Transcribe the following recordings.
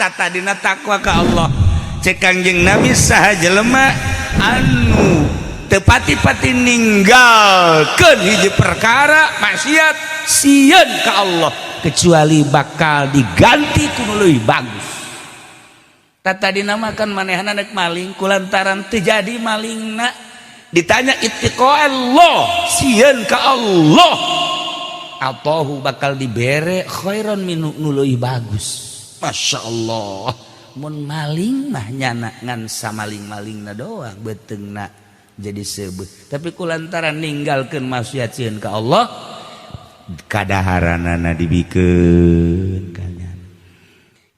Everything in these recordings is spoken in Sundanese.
Tadina takwa ka Allah. Cek Kangjeng Nabi, saha jelema anu tepati-pati ninggalkeun hiji perkara maksiat sieun ka Allah, kecuali bakal diganti ku nu leuwih bagus. Tadina mah kan manehna nek maling, kulantaran teu jadi malingna, ditanya ittiqa Allah, sieun ka Allah, atau bakal dibere khairan minhu, nu leuwih bagus. Masya Allah, mun maling mah nyana ngan samaling-malingna doang, beuteungna jadi seubeuh, tapi kulantaran ninggalkeun maksiat sieun ka Allah, kadaharanana dibikeun ka nyana,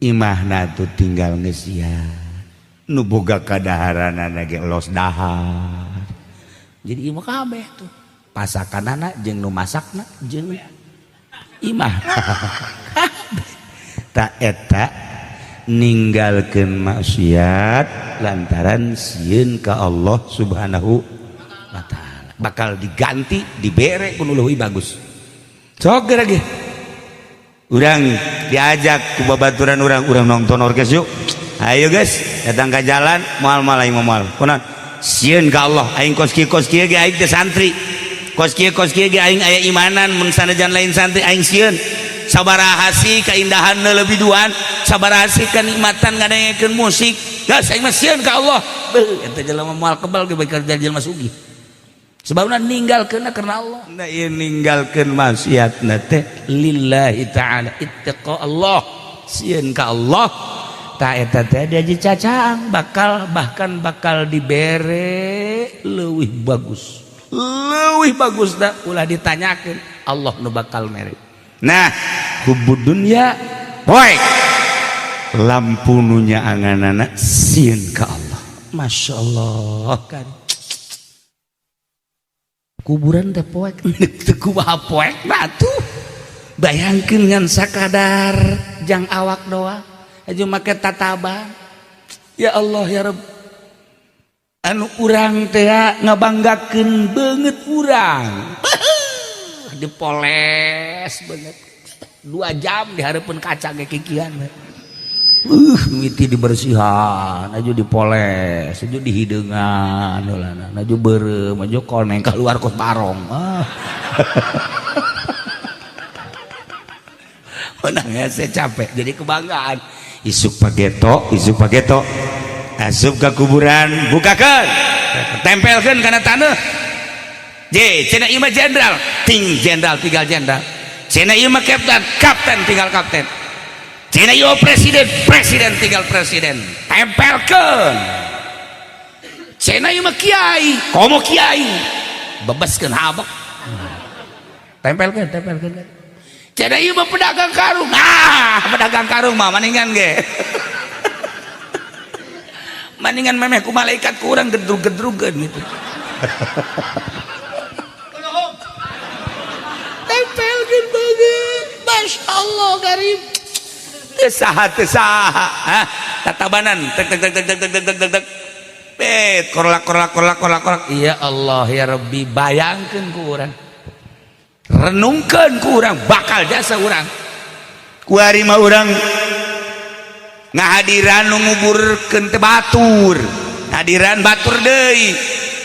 imahna tuh tinggal ngesian nu boga kadaharanana ge los dahar. Jadi imah kabeh tuh pasakanana jeung nu masakna jeung imah kabeh. Tak eta ninggalkeun maksiat lantaran sieun ka Allah Subhanahu wa Ta'ala bakal diganti, dibere ku nu leuwih bagus. Sok geura ge urang diajak ku babaturan urang, "Urang nonton orkes yuk, ayo guys." Datang ke jalan, "Moal, moal, aing moal." Kunaon? Sieun ka Allah aing. Kos kieu, kos kieu ge aing teh santri, kos kieu, kos kieu ge aing aya imanan, mun sanajan lain santri aing sieun. Sabaraha sih keindahan lebih duan, sabaraha sih kenikmatan ngadengekeun musik, geus aing mah sieun ka Allah. Beuh, eta jelema moal kebal ge bakal jadi jelema sugih, sebabna ninggalkeun karena Allah. Nah, ieu ninggalkeun maksiatna teh lillahi ta'ala, ittiqa Allah, sieun ka Allah. Ta eta teh diaji cacaang bakal, bahkan bakal dibere leuwih bagus, leuwih bagus. Da ulah ditanyakeun, Allah nu bakal mere. Nah, hubbud dunya poek lampu nu nyaanganana sieun ka Allah. Masya Allah, kan kuburan teh poek teu kumaha poek batu. Bayangkeun ngan sakadar jang awak doang aja make tataban. Ya Allah ya Rabb, anu urang teh ngabanggakeun beungeut urang dipoles beungeut 2 jam di hareupeun kaca ge kikian. Miti dibersihan aja, dipoles aja, dihideungan aja, beureum aja, koneng keluar kos barong. Ah. Menang saya capek jadi kebanggaan. Isuk pageto, isuk pageto asup ke kuburan, bukakan, tempelkan karena tanah. J cenah ieu mah jenderal, ting jenderal tinggal jenderal. Cenah ieu mah kapten, kapten tinggal kapten. Cenah ieu presiden, presiden tinggal presiden. Tempelkeun. Cenah ieu mah kiai, komo kiai, bebaskeun habek, tempelkeun, tempelkeun. Cenah ieu mah pedagang karung, ah, pedagang karung mah maningan ge maningan memeh ku malaikat kurang gedrug-gedrugeun gitu. Tempelkeun banget. Masya Allah, garib teu saha, teu saha. Hah, tatabanan tek tek tek tek tek tek tek tek tek bet korlak korlak korlak korlak korlak. Ya Allah ya Rabbi, bayangkeun ku urang, renungkeun ku urang bakal jasa urang kuari mah. Urang ngahadiran nu nguburkeun teh batur, hadiran batur deui,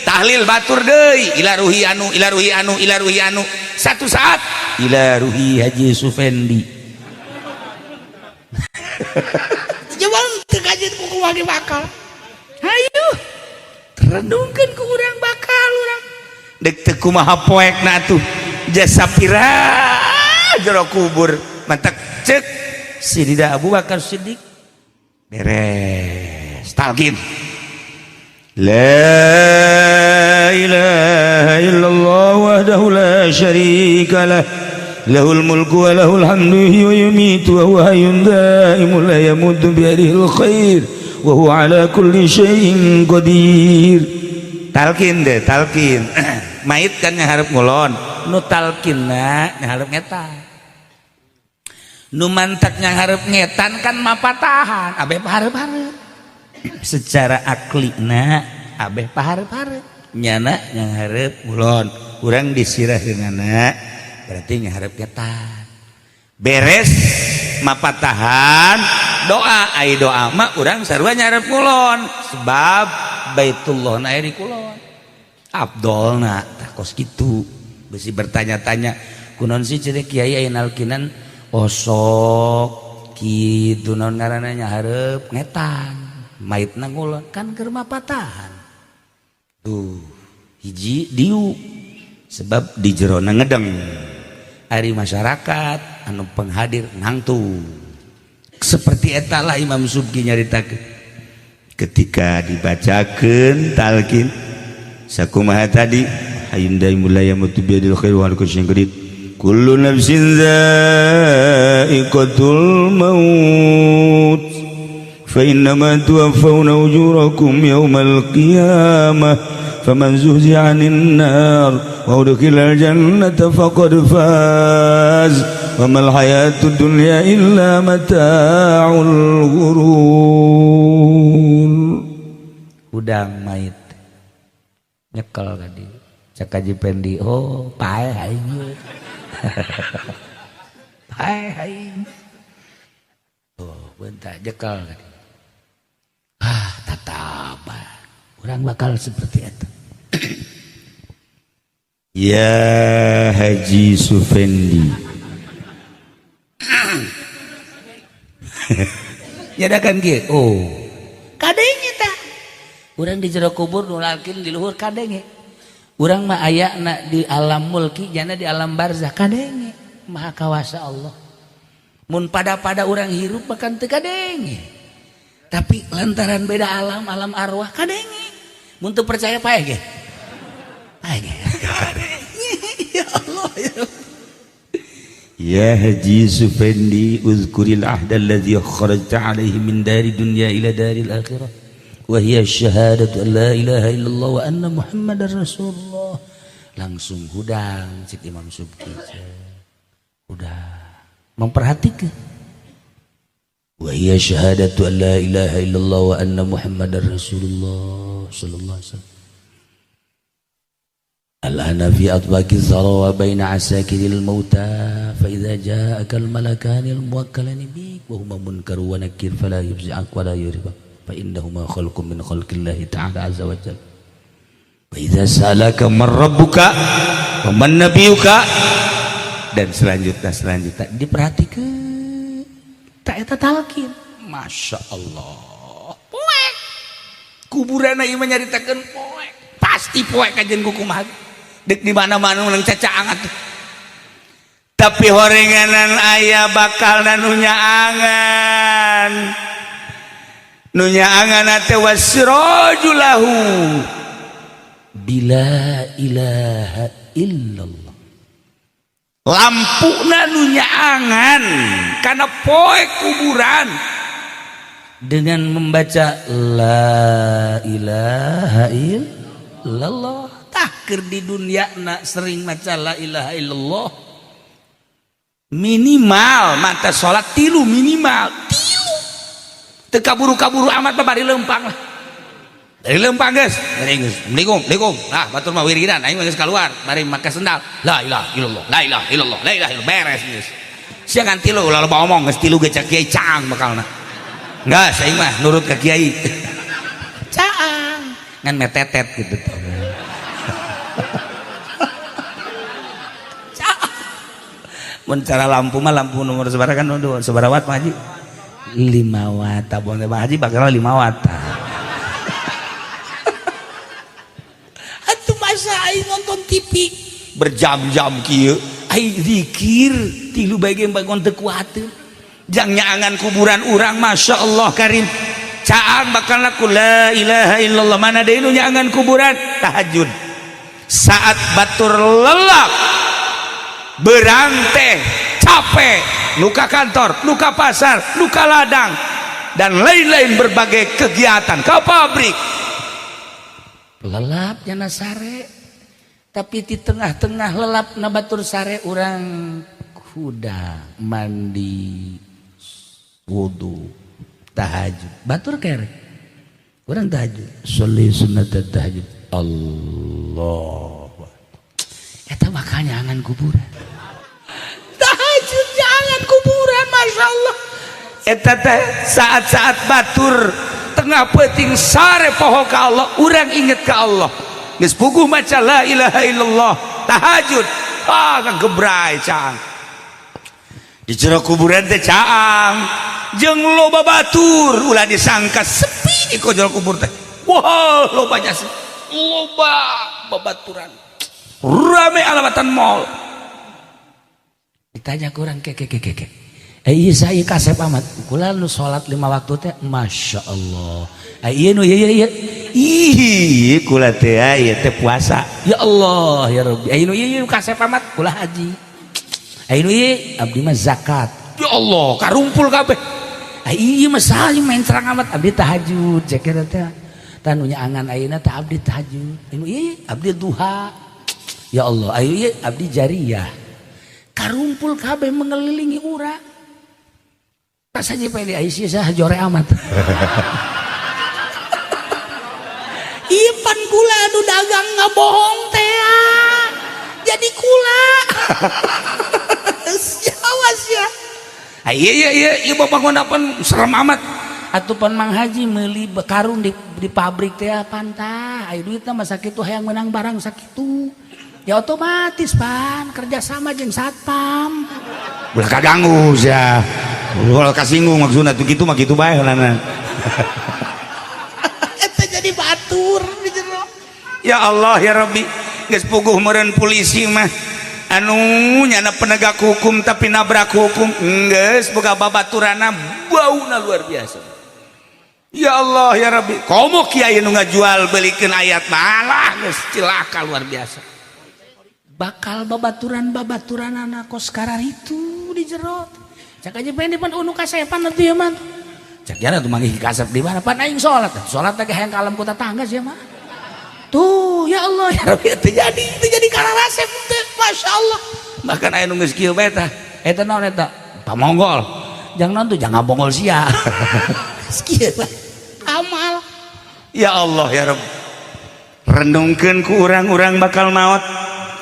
tahlil batur deui, ila ruhi anu, ila ruhi anu, ila ruhi anu. Satu saat ila ruhi Haji Sufendi. Coba teu kajian ku kumaha bakal. Hayu renungkeun ku urang, bakal urang dek teu kumaha poekna tuh jasa pira jero kubur. Mantak cek Sidina Abu Bakar Siddiq, beres talqin, "La ilaha illallah wahdahu la syarika lah, lahul mulku wa lahul hamdu yuhyi wa yumiitu wa huwa hayyun daimun la yamutu biyadihil khair wa huwa ala kulli syai'in qadir." Talqin deh, talqin. Mait kan nyaharep ngulon, nu talqinna nyaharep ngetan, nu mantak nyaharep ngetan kan mapatahan abeh paharep-harep. Secara aklina abeh paharep-harep, nyana nyaharep ngulon, urang disirahkeunana berarti nyaharep ngetan. Beres mapatahan. Doa ai doa mah urang sarua nyarep kulon sebab Baitullah na di kulon. Abdolna tah kos kitu besi bertanya-tanya kunaon sih ciri kiai aya nalkinan osok kitu naon ngaranna nyahareup ngetan maitna ngulon kan keur mapatahan. Tuh hiji diu sebab di jerona ngedeng ari masyarakat anu penghadir ngangtu. Seperti etalah Imam Subki nyaritakeun ketika dibacakeun talqin sakumaha tadi hayyun daimul la yamutu biyadil khair wa kullu qadir kullu nafsin dha'iqatul maut fa innama tuwaffawna ujurakum yawmal qiyamah faman zuhziha 'anil nar wa udkhilal jannata faqad faz wa mal hayatud dunya illa mata'ul ghurur. Udang mait nyekel tadi cek Haji Pendi, oh paeh aing paeh aing. Oh bentar jekel tadi ah tataban orang bakal seperti itu. Ya Haji Sufendi nyadakan kieu oh kadenge tah urang di jero kubur nu lalkin di luhur kadenge urang mah ayana di alam mulki jana di alam barzah kadenge maha kawasa Allah mun pada-pada urang hirup bahkan teu kadenge tapi lantaran beda alam alam arwah kadenge mun teu percaya paeh ge paeh ge. Ya Allah ya Ya Haji Sufendi uzkuril ahda alladhi kharajta alaihi min dari dunya ila daril akhirah wa hiya syahadatu an la ilaha illallah wa anna muhammadar rasulullah. Langsung hudang cik Imam Subki udah memperhatikan wa hiya syahadatu an la ilaha illallah wa anna muhammadar rasulullah sallallahu alaihi wasallam. Al-ana fi atbaqi dhara wa baina asakiril mauta fa idza ja'aka al-malakani al-muwakkalani bik wa huma munkar wa nakir fala yufzi'ak wa la yuribak fa innahuma khalqun min khalqillahi ta'ala azza wa jalla. Wa idza sa'alaka man rabbuka wa man nabiyuka dan selanjutnya diperhatikan tak eta talqin. Masya Allah poek kuburan ieu mah nyaritakeun poek pasti poek kajen kukumaha dek di mana-mana nang cacaang atuh tapi horenganan aya bakal nu nyaangan nu nyaangan teh wasiraju lahu bila ilaha illallah lampuna nu nyaangan kana poek kuburan dengan membaca la ilaha illallah. Tah keur di dunia nak sering maca la ilaha illallah minimal mata salat tilu minimal tilu teu kaburu-kaburu amat mah bari leumpang lah dari leumpang geus dari geus Assalamualaikum Assalamualaikum nah batur mah wiridan aing mah geus kaluar bari make sendal la ilaha illallah la ilaha illallah la ilaha illallah beres geus sia ngan tilu ulah loba omong geus tilu ge cak kiai caang bakalna geus aing mah nurut ka kiai caang ngan metetet gitu tuh. Mun cara lampu mah lampu nomor sabaraha kan sabaraha watt Pak Haji 5 watt tabung Pak Haji bakal 5 watt. Atuh masa aing nonton TV berjam-jam kieu aing zikir tilu bae ge bangun teu kuateun jang nyaangan kuburan urang Masya Allah karim caang bakal laku la ilaha illallah mana deui nu nyaangan kuburan tahajud saat batur lelap berang teh capek luka kantor luka pasar luka ladang dan lain-lain berbagai kegiatan ke pabrik lelap nyana sare tapi di tengah-tengah lelap na batur sare urang kuda mandi wudu tahajud batur kere urang tahajud sholli sunnat tahajud Allah eta bakal nyangan kuburan tahajud jangan kuburan Masya Allah Eta teh saat-saat batur tengah peuting sare poho ka Allah, urang inget ka Allah. Geus puguh maca la ilaha illallah, tahajud, ah ngagebray caang. Di jero kuburan teh caang jeung loba batur, ulah disangka sepi di jero kubur teh. Wah, loba jasa, loba babaturan. Rame alamatan mall. Ditanya kurang ke ke ke ke ke. Iya saya kasep amat. Kula nu salat 5 waktu teh Masya Allah. Iya nu iya iya. Ih, kula teh ieu teh puasa. Ya Allah ya Rabbi. Iya nu iya kasep amat kula haji. Iya nu iya abdi mah zakat. Ya Allah, karumpul kabeh. Iya mah saling main terang amat abdi tahajud cek eta teh. Tah nu nyaangan ayeuna teh abdi tahajud. Nu iya abdi duha. Ya Allah, ayo iya abdi jariyah. Karumpul kabeh mengelilingi urang. Rasanya pede Aisyah jore amat. Iya pan kula anu dagang ngabohong teh. Jadi kula. Awas ya. Iya iya iya iya bapak pan serem amat. Atuh pan Mang Haji meuli karung di pabrik teh pantah. Ayo duitna mah sakitu hayang menang barang sakitu. Ya otomatis pan kerjasama jeung satpam. Ulah kaganggu sia. Ulah kasinggung maksudna tuh kitu mah kitu bae heulana. Eta jadi batur di jero. Ya Allah ya Rabbi, geus puguh meureun polisi mah anu nyana penegak hukum tapi nabrak hukum, geus boga babaturana bauna luar biasa. Ya Allah ya Rabbi, komo kiai nu ngajual belikeun ayat malah geus cilaka luar biasa. Bakal babaturan-babaturan anak kos itu di jero. Cak aja pengen pan unu kasepan atuh ya mah. Cak jana tuh manggih kasep di mana pan aing salat. Salat teh hayang ka alam kota tangga sia mah. Tuh ya Allah ya Rabbi teu jadi kararasep teh Masya Allah. Bahkan aya nu geus kieu bae tah. Eta naon eta? Pamonggol. Jangan naon tuh jangan bonggol sia. Geus kieu bae. Amal. Ya Allah ya Rabb. Renungkeun ku urang-urang bakal maot.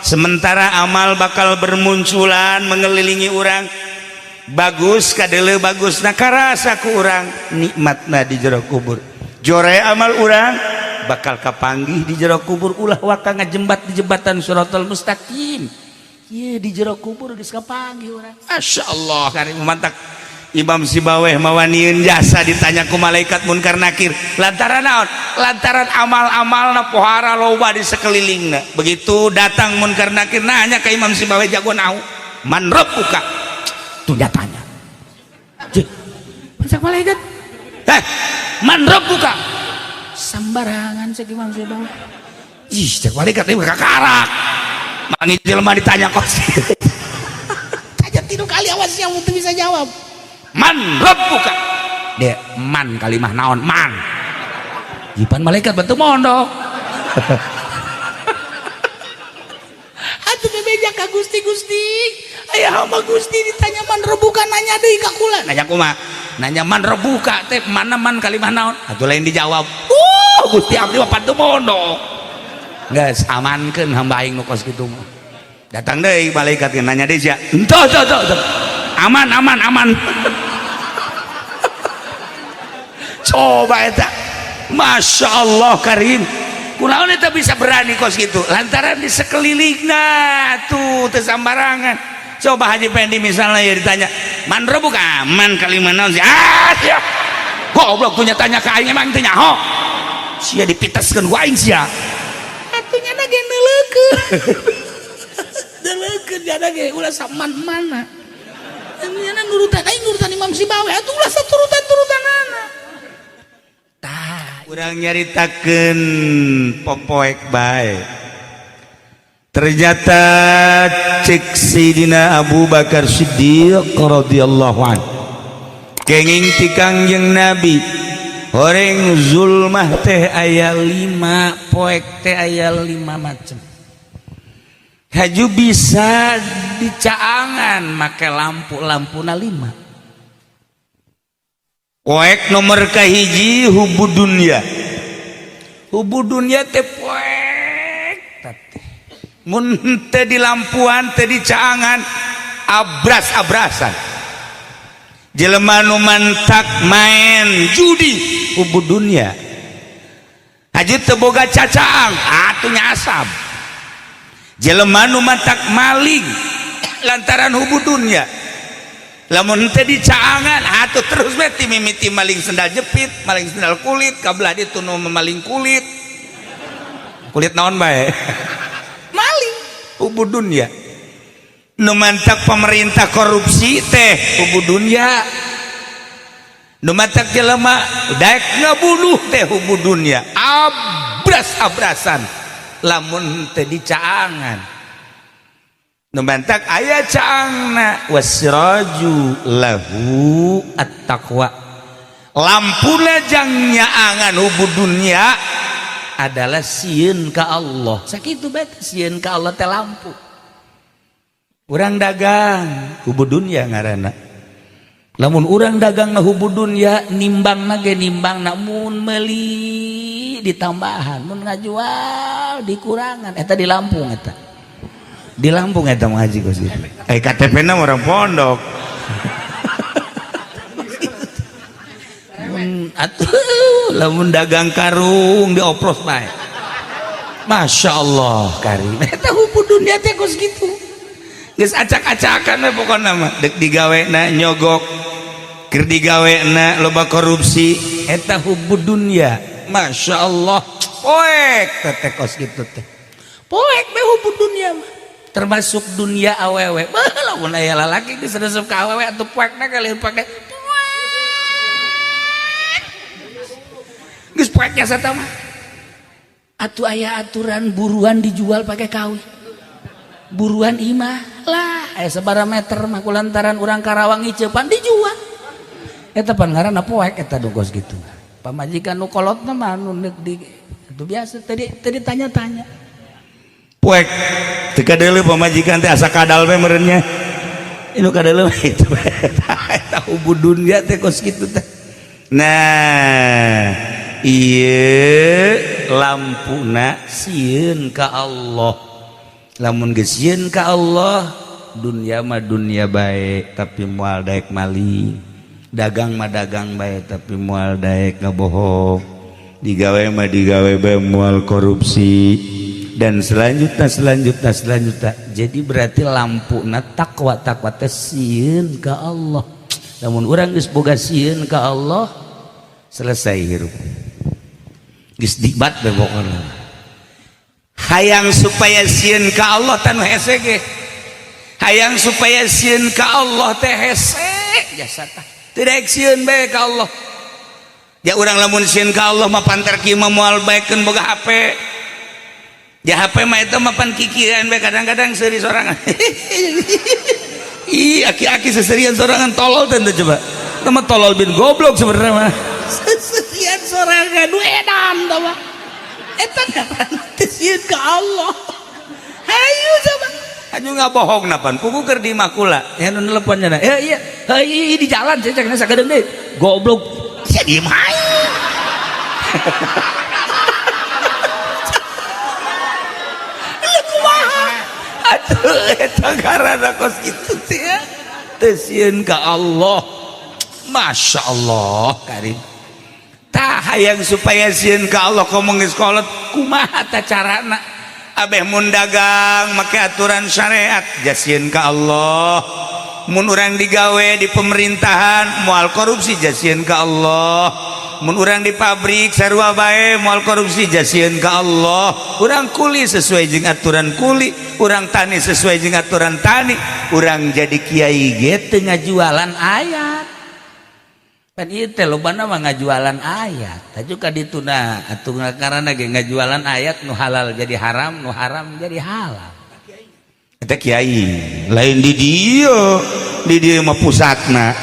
Sementara amal bakal bermunculan mengelilingi urang. Bagus kadele bagus nah karasa ku urang nikmatna di jero kubur. Jore amal urang bakal kapanggih di jero kubur, ulah waka ngajembat di jembatan Shiratal Mustaqim. Ye di jero kubur geus kapanggih urang. Masya Allah kari mantak Imam Sibaweh mawanieun jasa ditanya ku malaikat munkar nakir lantaran naon? Lantaran amal-amalna pohara loba di sekelilingna. Begitu datang munkar nakir nanya ke Imam Sibaweh jago nau man rabbuka? Tuh dia tanya. Cek, malaikat. Man rabbuka? Sembarangan cek Imam Sibaweh. Ih, cek malaikat ini kakarak. Mangi jelema ditanya kok. Tanya tilu kali awas yang untuk bisa jawab. Man rabbuka? Dia man kalimah naon man. Jipan malaikat bentuk mondok. Atuh bebeja ka Gusti Gusti. Aya hamba Gusti ditanya man rabbuka nanya deui ka kula. Nanya kumaha? Nanya man rabbuka teh mana man kalimah naon? Atuh lain dijawab. Gusti abdi mah pantu mondok. Geus amankeun hamba aing nu kos kitu mah. Datang deui malaikat nanya deui sia. Henteu henteu henteu. Aman aman aman. Coba eta. Masya Allah Karim. Kunaon eta bisa berani kos gitu? Lantaran di sekelilingna tuh teu sambarangan. Coba Haji Pendi misalnya ya ditanya, "Man rabbuka?" Man kalimah naon sih? Ah, sia. Goblok tuh tanya ka aing emang teu nyaho. Sia dipiteskeun ku aing sia. Atuh nya ge neuleukeun. Neuleukeun jana ge ulah saman-mana. Nya nurutan aing nurutan Imam Sibaweh atuh ulah saturutan-turutanana. Tah, urang nyaritakeun popoek bae. Ternyata cek Sayyidina Abu Bakar Siddiq radhiyallahu an. Kenging ti Kangjeng Nabi, horeng zulmah teh aya 5, poek teh aya 5 macam. Haju bisa dicaangan make lampu-lampuna 5. Poek nomor kahiji hubu dunya. Hubu dunya teh poek teh. Mun teu di lampuan teu dicaangan abras-abrasan. Jelema nu mantak main judi hubbu dunya, haji teu boga cacaang atuh nyasab. Jelema nu mantak maling lantaran hubbu dunya, lamun teu dicaangan atuh terus we ti mimiti maling sendal jepit, maling sendal kulit, kabelah ditu nu maling kulit, kulit naon bae, maling hubbu dunya. Nu mantak pemerintah korupsi teh hubbu dunya. Nu mantak jelema daek ngabunuh teh hubbu dunya, abras-abrasan lamun teh dicaangan. Nu mantak aya caangna, wasiraju lahu at-taqwa, lampuna jang nyaangan hubbu dunya adalah sieun ka Allah. Sakitu bae, sieun ka Allah teh lampu. Urang dagang hubbu dunya ngaranna. Lamun urang dagang na hubbu dunya, nimbang na ge nimbang na mun meuli ditambahan, mun ngajual dikurangan. Eta di Lampung, eta di Lampung eta mah, haji kos gitu. Eh, KTP na orang pondok. Mun atuh lamun dagang karung dioplos bae, Masya Allah karim. Eta hubbu dunya teh kos gitu. Geus acak-acakan we pokona mah, dek digawena nyogok, keur digawena loba korupsi, eta hubbu dunya. Masya Allah, poek teh kos kitu teh, poek be hubbu dunya mah. Termasuk dunia awewe. Beuh, lamun aya lalaki geus resep ka awewe atuh poekna kali poekna poek, geus poek jasa mah atuh. Aya aturan buruan dijual pakai kawin, buruan imah lah, aya sabaraha meter mah kulantaran urang Karawang ngiceupan dijual. Eta pan ngaranna poek eta kos gitu. Pamajikan nu kolotna mah nu di itu biasa tadi tadi tanya-tanya, poek teu kadeuleu pamajikan teh, asa kadal we meureun nya. Inu kadeuleu itu eta hubbu dunya teh kos kitu teh. Nah, ieu lampuna sieun ka Allah. Lamun geus sieun ka Allah, dunia mah dunia bae tapi moal daek maling, dagang mah dagang bae tapi moal daek ngabohong, digawe mah digawe bae moal korupsi, dan selanjutnya, selanjutnya, selanjutnya. Jadi berarti lampuna takwa. Takwa teh sieun ka Allah. Lamun urang geus boga sieun ka Allah, selesai hirup, geus nikmat bae pokona. Hayang supaya sieun ka Allah tanu hese ge, hayang supaya sieun ka Allah teh hese jasa tah. Teu daek sieun bae ka Allah. Ya urang lamun sieun ka Allah mah pantar kieu mah moal baekeun boga HP. Ya HP mah eta mah pan kikiran bae, kadang-kadang seuri sorangan. Ih, aki-aki seserian sorangan, tolol teh coba. Eta mah tolol bin goblok sebenarnya mah. Seserian sorangan nu edan tah mah. Eta ngaranna teh sieun ka Allah. Hayu coba. Hayu ngabohong napan pugu keur di makula. Ya nu nelepon nya. Ya iya, heuy di jalan saya cek sakedeung deui. Goblok. Sia diem hayu. Atuh eta ngaranna kos kitu teh ya. Teu sieun ka Allah. Masya Allah karim. Tah, hayang supaya sieun ka Allah komo geus kolot kumaha tah carana? Abeh mun dagang make aturan syariat, jasieun ka Allah. Mun urang digawe di pemerintahan moal korupsi, jasieun ka Allah. Mun urang di pabrik sarua bae moal korupsi, jasieun ka Allah. Urang kuli sesuai jeung aturan kuli, urang tani sesuai jeung aturan tani, urang jadi kiai ge teu ngajualan ayat. Pan ieu teh lobana mah ngajualan ayat. Taju ka dituna atuh karana ge ngajualan ayat, nu halal jadi haram, nu haram jadi halal. Eta kiai lain di dieu, di dieu mah pusatna.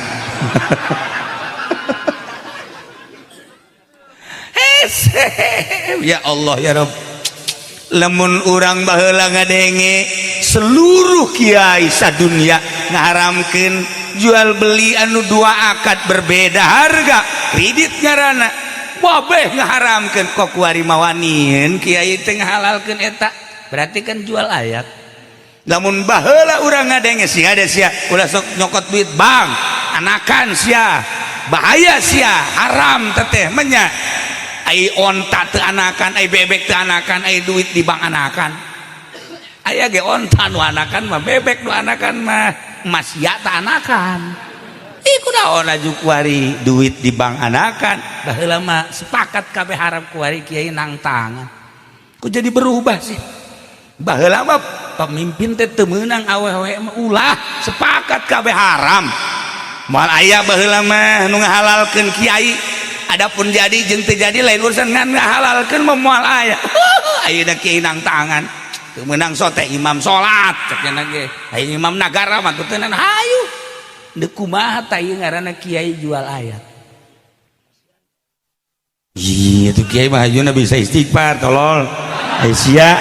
Hese, ya Allah ya Rabb. Lamun urang baheula ngadenge seluruh kiai sadunya ngaharamkeun jual beli anu dua akad berbeda harga, kredit ngaranna, babeh ngaharamkeun, kok kuari mawanien kiai teh ngahalalkeun eta, berarti kan jual ayat. Lamun baheula urang ngadenge sih ada sia ulah sok nyokot duit bank. Anakan sia, bahaya sia, haram teteh menya. Ai onta teu anakan, ai bebek teu anakan, ai duit di bank anakan. Aya ge onta nu anakan mah, bebek nu anakan mah, emas ya tak anakan. Ih kunaon aju kuari duit di bank anakan. Baheula mah sepakat kabeh haram, kuari kiai nang tangan. Kok jadi berubah sih? Baheula mah pemimpin teh teu meunang awewe mah, ulah, sepakat kabeh haram. Moal aya baheula mah nu ngahalalkeun kiai. Adapun jadi jeung teu jadi lain urusan, ngan ngahalalkeun mah moal aya. Ayeuna kiai nang tangan. Teu meunang sote imam salat cek nya ge. Aya imam nagara mah teu hayu. Deuk kumaha tah ieu ngaranna kiai jual ayat. Iya tuh kiai mah hayuna bisa istighfar tolol. Aisyah.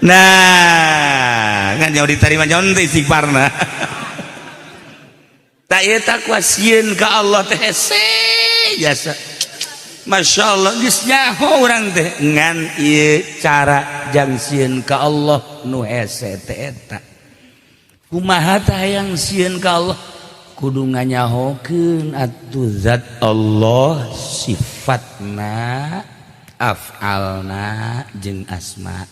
Nah, kan jauh diterima jauh istighfarna. Tak ieu takwa sieun ka Allah teh hese jasa. Masya Allah geus nyaho urang teh ngan ieu cara jang sieun ka Allah nu hese teh eta. Kumaha tah hayang sieun ka Allah? Kudu nganyahokeun atuh zat Allah, sifatna, af'alna jeung asma.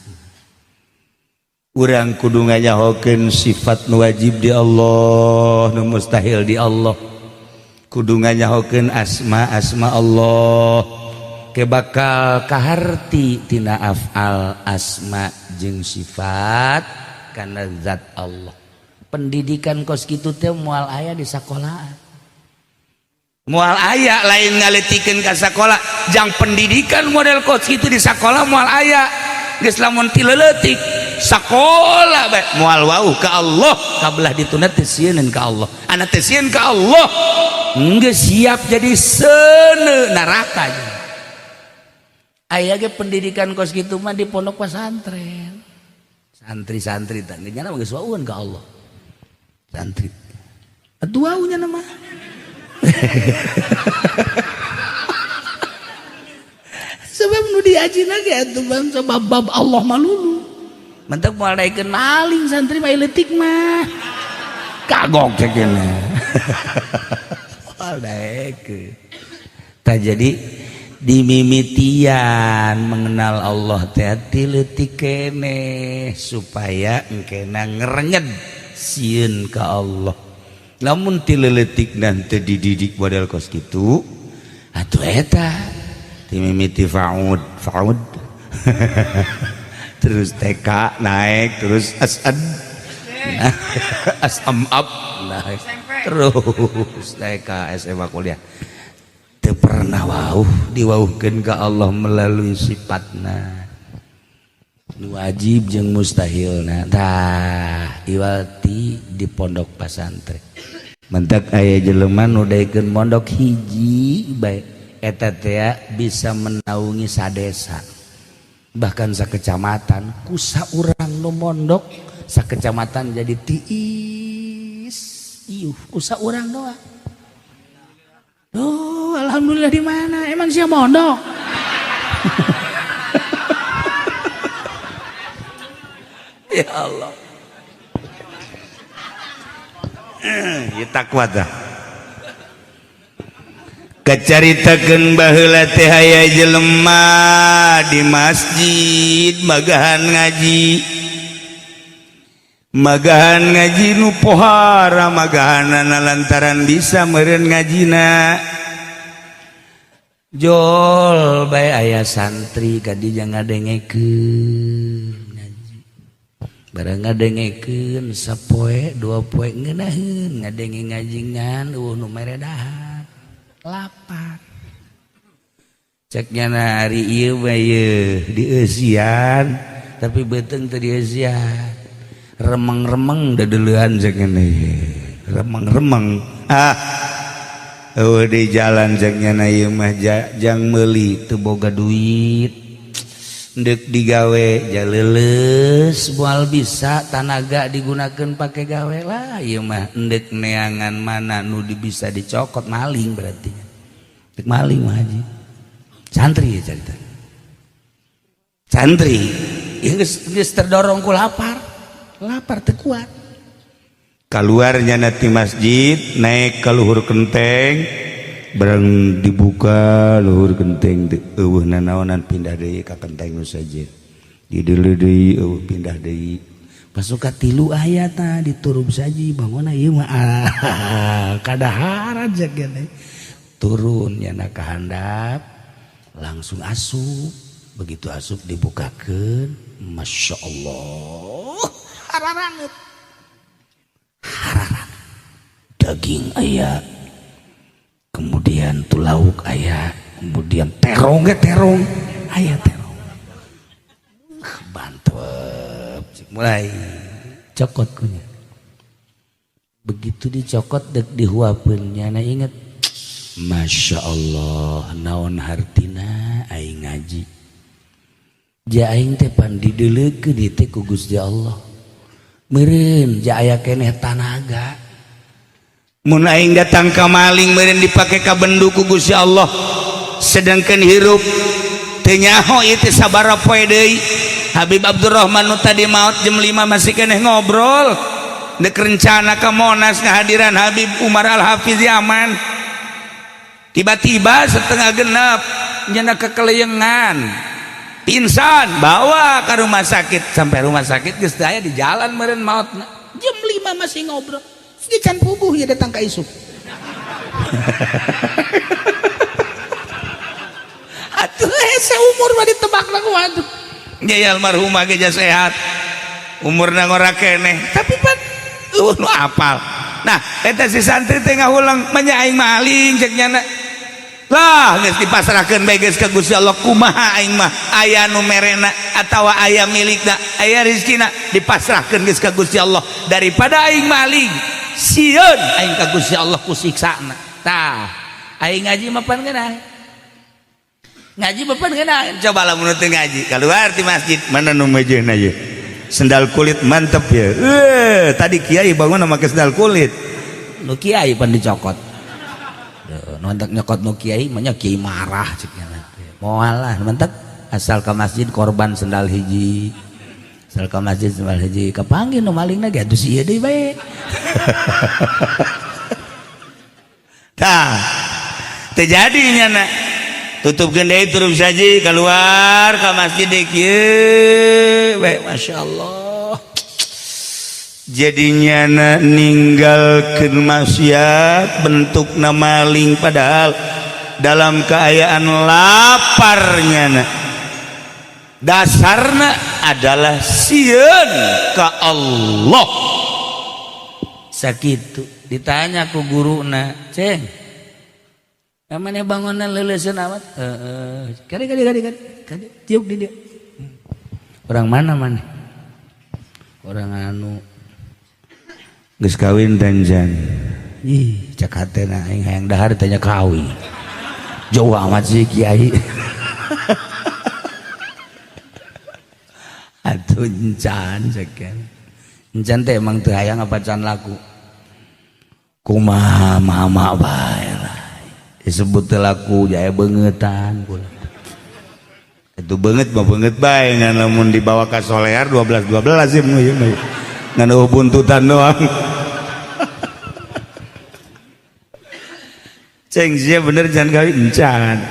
Urang kudu nganyahokeun sifat nu wajib di Allah, nu mustahil di Allah. Kudu nganyahokeun asma-asma Allah ke bakal kaharti tina af'al, asma jeung sifat kana zat Allah. Pendidikan kos kitu teh moal aya di sakolaan. Moal aya, lain ngaletikeun ka sakola, jang pendidikan model kos kitu di sakola moal aya. Geus lamun ti leutik sakola bae moal wauh ka Allah, kabelah dituna teh sieun ka Allah. Anak teh sieun ka Allah geus siap jadi seuneu neraka. Aya ge pendidikan kos kitu mah di pondok pesantren. Santri-santri teh nya geus wauheun ka Allah. Santri atuh waunya nama. Sebab nu diajina ge atuh bangsa bab-bab Allah malulu. Mentek moal daekeun maling santri mah leutik mah. Kagok cek cenah. Moal daekeun. Tah jadi dimimitian mengenal Allah teh ti leutik keneh supaya engkena ngerenyed sieun ka Allah. Lamun ti leutik nanti dididik model kos kitu atuh eta dimimiti faud faud terus TK naik terus asad asam up naik terus TK SMA kuliah teu pernah wauh diwauhkeun ka Allah melalui sifatna nu wajib jeung mustahilna. Tah iwati di pondok pasantren mentak aya jelema nu daekeun mondok hiji bae eta teh bisa menaungi sadesa bahkan sakecamatan. Ku saurang nu mondok sakecamatan jadi tiis iuh ku saurang doang. Oh, alhamdulillah di mana? Emang sia mondok? Ya Allah. Ya takwa tah. Kacaritakeun baheula teh aya jelema di masjid magahan ngaji. Magahan ngaji nu pohara magahanana lantaran bisa meureun ngajina. Jol bae aya santri ka dinya ngadengekeun ngaji. Barang ngadengekeun sapoe dua poe ngeunaheun ngadenge ngaji ngan eueuh nu mere dahar. Lapar. Cek nyana ari ieu mah ieu dieusian tapi beuteung teu dieusian. Remeng-remeng dedeleuan cek nyana ieu. Remeng-remeng. Ah. Eueuh di jalan cek nyana ieu mah jang meuli teu boga duit. Deuk digawe jaleuleus moal bisa tanaga digunakeun pake gawe lah ieu mah endek neangan mana nu bisa dicokot maling berarti. Dek maling mah haji. Santri ya cerita. Santri geus terdorong ku lapar, lapar teu kuat. Keluarnya nanti masjid naik ke luhur kenteng, barang dibuka luhur kenteng eueuh nanaonan, pindah deui ka kenteng nu sejen. Dideuleu deui eueuh, pindah deui. Pasuka tilu aya tah diturub saji bangunna ieu mah kadaharan jeung turun nyana ka handap langsung asup. Begitu asup dibukakeun, Masya Allah, hararanget hararanget, daging aya, kemudian tuh lauk aya, kemudian terong ge, terong aya, terong bantep. Mulai cokot kunya, begitu dicokot dek dihuapeun, nyana inget, Masya Allah, naon hartina aing ngaji, ja aing teh pan dideuleukeun ieu teh ku Gusti Allah, meureun ja aya keneh tanaga. Mun aing datang ka maling, meureun dipake ka bendu ku Gusti Allah, sedangkan hirup teu nyaho ieu teh sabaraha poe deui. Habib Abdurrahman nu tadi maot jam 5 masih keneh ngobrol dek rencana ka Monas ngahadiran Habib Umar Al-Hafiz Yaman. Tiba-tiba setengah genap nyana kekeleyengan, pingsan, bawa ke rumah sakit. Sampai rumah sakit geus teu aya di jalan meureun maotna. Jam 5 masih ngobrol. Ge can puguh ya datang ka isuk. Atuh hese umur mah ditebak lah ku atuh. Nya almarhumah ge sehat. Umurna ngora keneh, tapi pan eueuh nu apal. Nah, eta si santri teh ngahulang, "Manya aing maling," cek nyana. Lah geus dipasrahkeun bae geus ka Gusti Allah, kumaha aing mah aya nu merena atawa aya milikna, aya rezekina, dipasrahkeun geus ka Gusti Allah daripada aing maling, sieun aing ka Gusti Allah ku siksana. Tah, aing ngaji mah pan geunah. Ngaji mah pan geunah. Coba lamun teu ngaji, keluar ti masjid, mana nu mejeuna ye? Sendal kulit mantep ya. Tadi kiai bangun make sendal kulit. Nu kiai pan dicokot. Nontak nyokot nu kiai, mah kiai marah cek nya. Moal lah, mantep asal ke masjid korban sendal hiji. Asal ke masjid sendal hiji, kapanggih nu malingna ge atuh si ieu deui bae. Tah, teu jadi nyana. Tutupkeun deui turun saji keluar ka masjid deui kieu bae, Masya Allah. Jadinya ninggalkeun maksiat bentukna maling padahal dalam keayaan laparnya na. Dasarna adalah sieun ka Allah. Sakitu ditanya ku guruna, "Ceng, mana bangunan leuleuskeun amat?" "Heeh." "Kade kade kade kade, tiuk di dia." "Orang mana mana?" "Orang anu." "Geus kawin danjan?" "Ih, cek hatena aing hayang dahar ditanya kawin. Jauh amat sih kiai." Atuh encan cek. Encan teh emang teu hayang apa can laku. Kumaha mama bae lah. Disebut teu laku jaya beungetan kula. Itu beungeut mah beungeut bae, ngan lamun dibawa ka solear 12 12 sih mah ieu mah. Ngan eueuh buntutan doang. Ceng sia bener jangan kawin encan.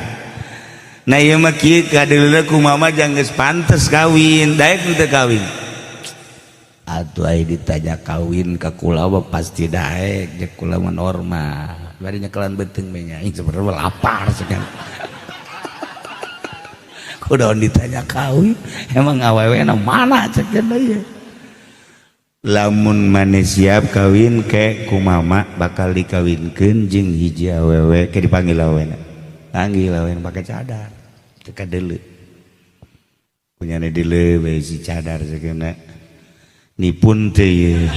Nah ieu mah kieu kadeuleuh ku mama jang geus pantes kawin, daek teu kawin. Atuh ai ditanya kawin ka kula mah pasti daek, jeung kula mah normal. Bari nyekelan beuteung we nya, aing sebenarnya lapar sekarang. Kudaon ditanya kawin, emang awewena mana cek ieu. Lamun maneh siap kawin ke ku mama bakal dikawinkeun jeung hiji awewe, ke dipanggil awewena. Panggil awewena pake cadar. Teu kadeuleu. Punyane deuleu bae si cadar sakeuna. Nipun teh ieu.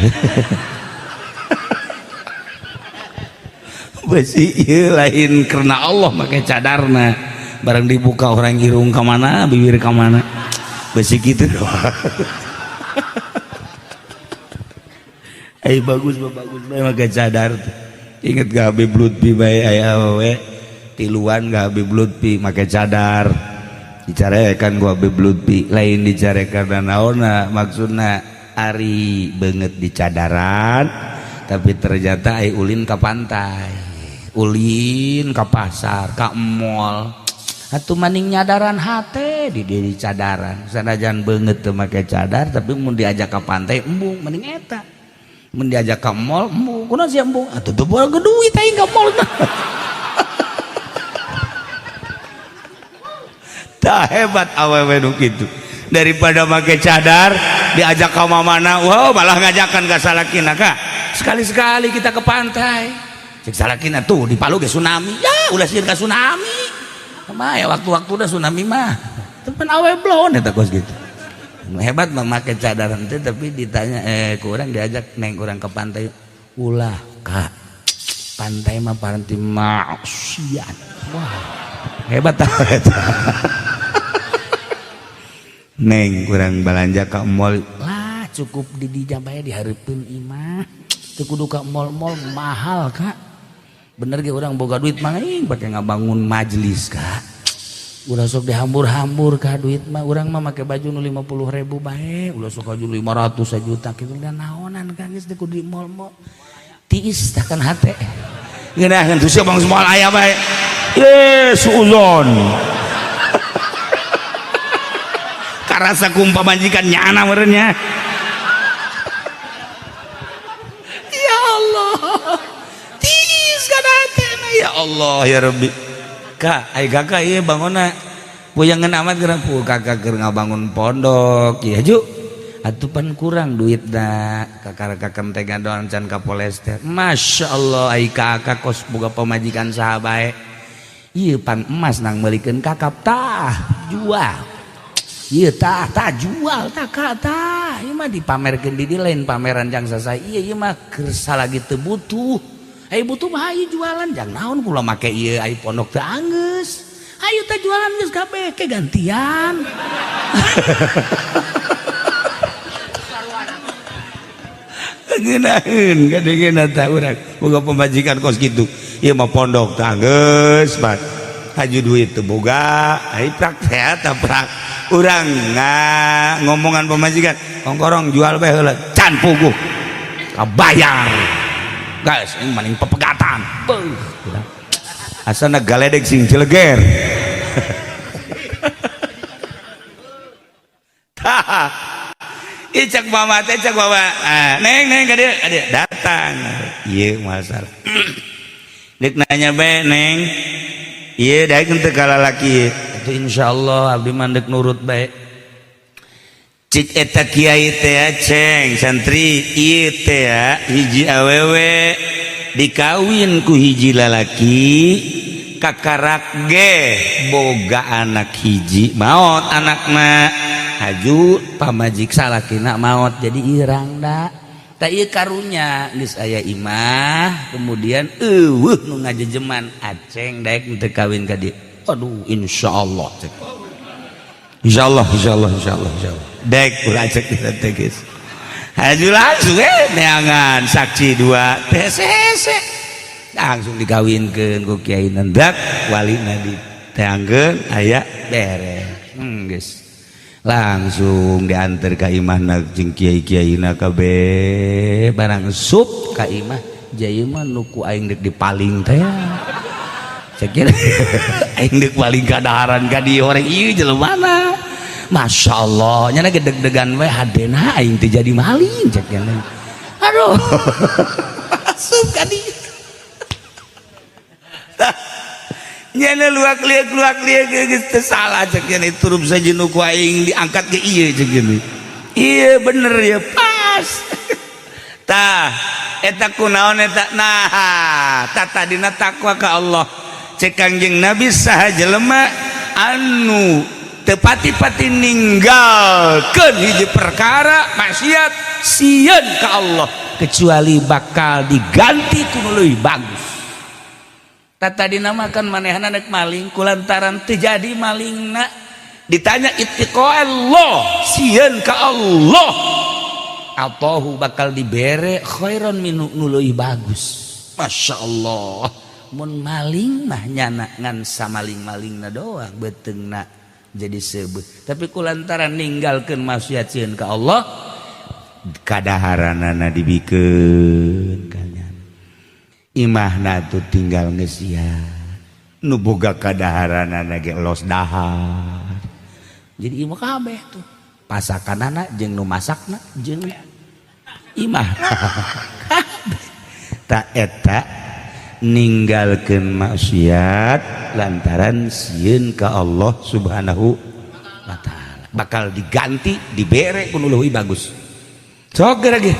Besi ieu lain karena Allah make cadarna. Barang dibuka orang irung ka mana, bibir ka mana. Besi kitu doang. Ay bagus bagus bae make cadar teh. Inget gak Habib Lutfi bae aya awewe tiluan gak Habib Lutfi make cadar. Dicarekan ku Habib Lutfi, lain dicarekan naonna maksudna, ari beungeut di cadaran tapi ternyata ai ulin ka pantai, ulin ka pasar, ka mall, atuh maning nyadaran hate di diri cadaran. Sanajan beungeut teu make cadar, tapi mun diajak ka pantai embung, mending eta. Mun diajak ka mall embung, kunaon sia embung? Atuh teu boga duit aing ka mall. Tah hebat awewe nu kitu, daripada make cadar diajak ka mamana, wow, malah ngajakan ka salakina, "Kak, sekali-sekali kita ke pantai." Cek salakina, "Tuh di Palu ge tsunami." Ya ulah sieun ka tsunami mah ya, waktu-waktu udah tsunami mah. Temen awe blon eta kos gitu. Hebat memakai cadar teh, tapi ditanya kurang diajak, "Neng, kurang ke pantai." "Ulah, Kak, pantai mah paranti maksiat." Wah, hebat tah eta. "Neng, kurang belanja ke mall lah, cukup di dinya bae, dihareupeun imah, teu kudu ka mall-mall, mahal, Kak. Bener ge urang boga duit mah aing pake ngabangun majelis, Kak. Ulah sok dihambur-hambur, Kak, duit mah. Urang mah make baju nu 50.000 bae, ulah sok baju 500 juta kitu dan naonan, Kak, geus teu kudu di mall-mall." Tiis tah kan hate. Ngeunaheun tuh sia bang semua aya bae. Ye suuzon. Karasa ku pamajikan nyana meureun nya. Ya Allah. Tiis kan hate. Ya Allah ya Rabbi. Kak, ai kakak ieu bangunna puyangan amat geura pu kakak keur ngabangun pondok. Ya ju. Atuh pan kurang duit da kakak kakak teh ngadoan can ka polester. Masya Allah, ai kakak kos boga pamajikan saha bae. Ieu pan emas nang meulikeun kakap, tah jual. Ieu tah tah jual tah, Kak, tah. Ieu mah dipamerkeun di dieu, lain pameran jang sasai. Ieu ieu mah keur salagi teu butuh. Ai butuh mah hayu jualan, jang naon kula make ieu, ai pondok teu anggeus. Hayu teh jualan geus kabeh ke gantian. Ngeunaheun kadengeuna tah urang boga pamajikan kos kitu. Ieu mah pondok teh anggeus bat. Haju duit teu boga, ai prak teh eta prak. Urang ngomongan pamajikan, "Ongkorong jual bae heula." Can puguh. Kabayar. Guys, ini maning pepegatan. Beuh. Asana galedeg sing cileger. Tah. Ih cek mama teh, cek mama, ah, "Neng, neng, ka dieu, ka dieu." Datang. Ieu masalah. Dek nanya bae, "Neng. Ieu daek henteu ka lalaki?" "Itu insyaallah abdi mah deuk nurut bae." Cik eta kiai teh, "Ceng santri, ieu teh hiji awewe dikawin ku hiji lalaki, kakarak ge boga anak hiji, maot anakna, haju pamajik salakina maot, jadi irang da. Tak ieu karunya geus aya imah, kemudian eueuh nu ngajejeman. Aceng daek teu kawin ka dieu?" "Aduh, insyaallah," cek. "Insyaallah, insyaallah, insyaallah, insyaallah dek ulah," cek teh geus. Haju langsung neangan saksi dua teh hese, langsung dikawinkeun ku kiai nendak, walina diteangkeun, aya beres. Geus langsung diantar ka imahna jeung kiai-kiaina kabeh. Barang sup ka imah, jaya mah nu ku aing deuk dipaling teh, cek aing deuk paling kadaharan ka dieu horeng ieu jelema. Masya Allah, nyana ge deg-degan we, hadena aing teh jadi maling, cek nyana. Aduh, asup ka dieu. Nyana luak liak luak liak geus teu salah, cek nyana, turup saja nu ku aing diangkat ke ieu, cek nyana. Iya bener ya, pas. Tah eta kunaon eta? Nah, tah tadina takwa ka Allah. Cek Kangjeng Nabi, saha jelema anu teu pati-pati ninggalkeun hiji perkara maksiat sieun ka Allah, kecuali bakal diganti ku nu leuwih bagus. Tadi namakan manehna nek maling, kulantaran terjadi malingna, ditanya ittiqa Allah, sieun ka Allah, atahu bakal dibere khairan minu, nu leuwih bagus. Masya Allah, mun maling mah nyana ngan samaling-malingna doang, beuteungna Jadi seubeuh, tapi kulantaran ninggalkeun maksiat sieun ka Allah, kadaharanana dibikeun kanyan. Imahna tuh tinggal ngesian, nu boga kadaharanana ge los dahar. Jadi imah kabeh tuh pasakanana jeung nu masakna jeung imah kabeh. Tak eta ninggalkeun maksiat lantaran sieun ka Allah Subhanahu wa Ta'ala bakal diganti, dibere ku nu leuwih bagus. Sok lagi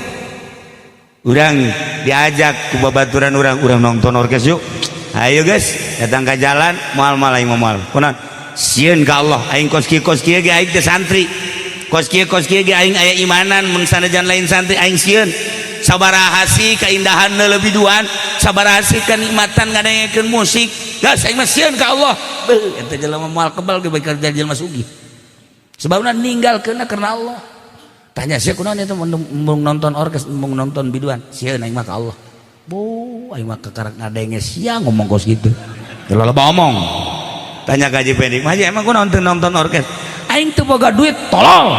urang diajak ku babaturan urang, "Urang nonton orkes yuk, ayo guys." Datang ke jalan, "Moal, moal, aing moal." Kunaon? "Sieun ka Allah aing. Kos kieu, kos kieu ge aing teh santri, kos kieu, kos kieu ge aing aya imanan. Mun sanajan lain santri, aing sieun. Sabaraha sih keindahan lebih duan, sabaraha sih kenikmatan ngadengekeun musik? Geus, aing mah sieun ka Allah." Beuh, eta jelema moal kebal ge bakal jadi jelema sugih, sebabna ninggalkeunna karena Allah. Tanya sih, "Kunaon itu mau nonton orkes, mau nonton biduan?" "Sieun aing mah ka Allah." Bu, aing mah kekarak ngadenge sia ngomong kos gitu. Kalau loba omong. Tanya ka Haji Pendi, "Haji, emang kunaon teu nonton orkes?" "Aing teu boga duit, tolol.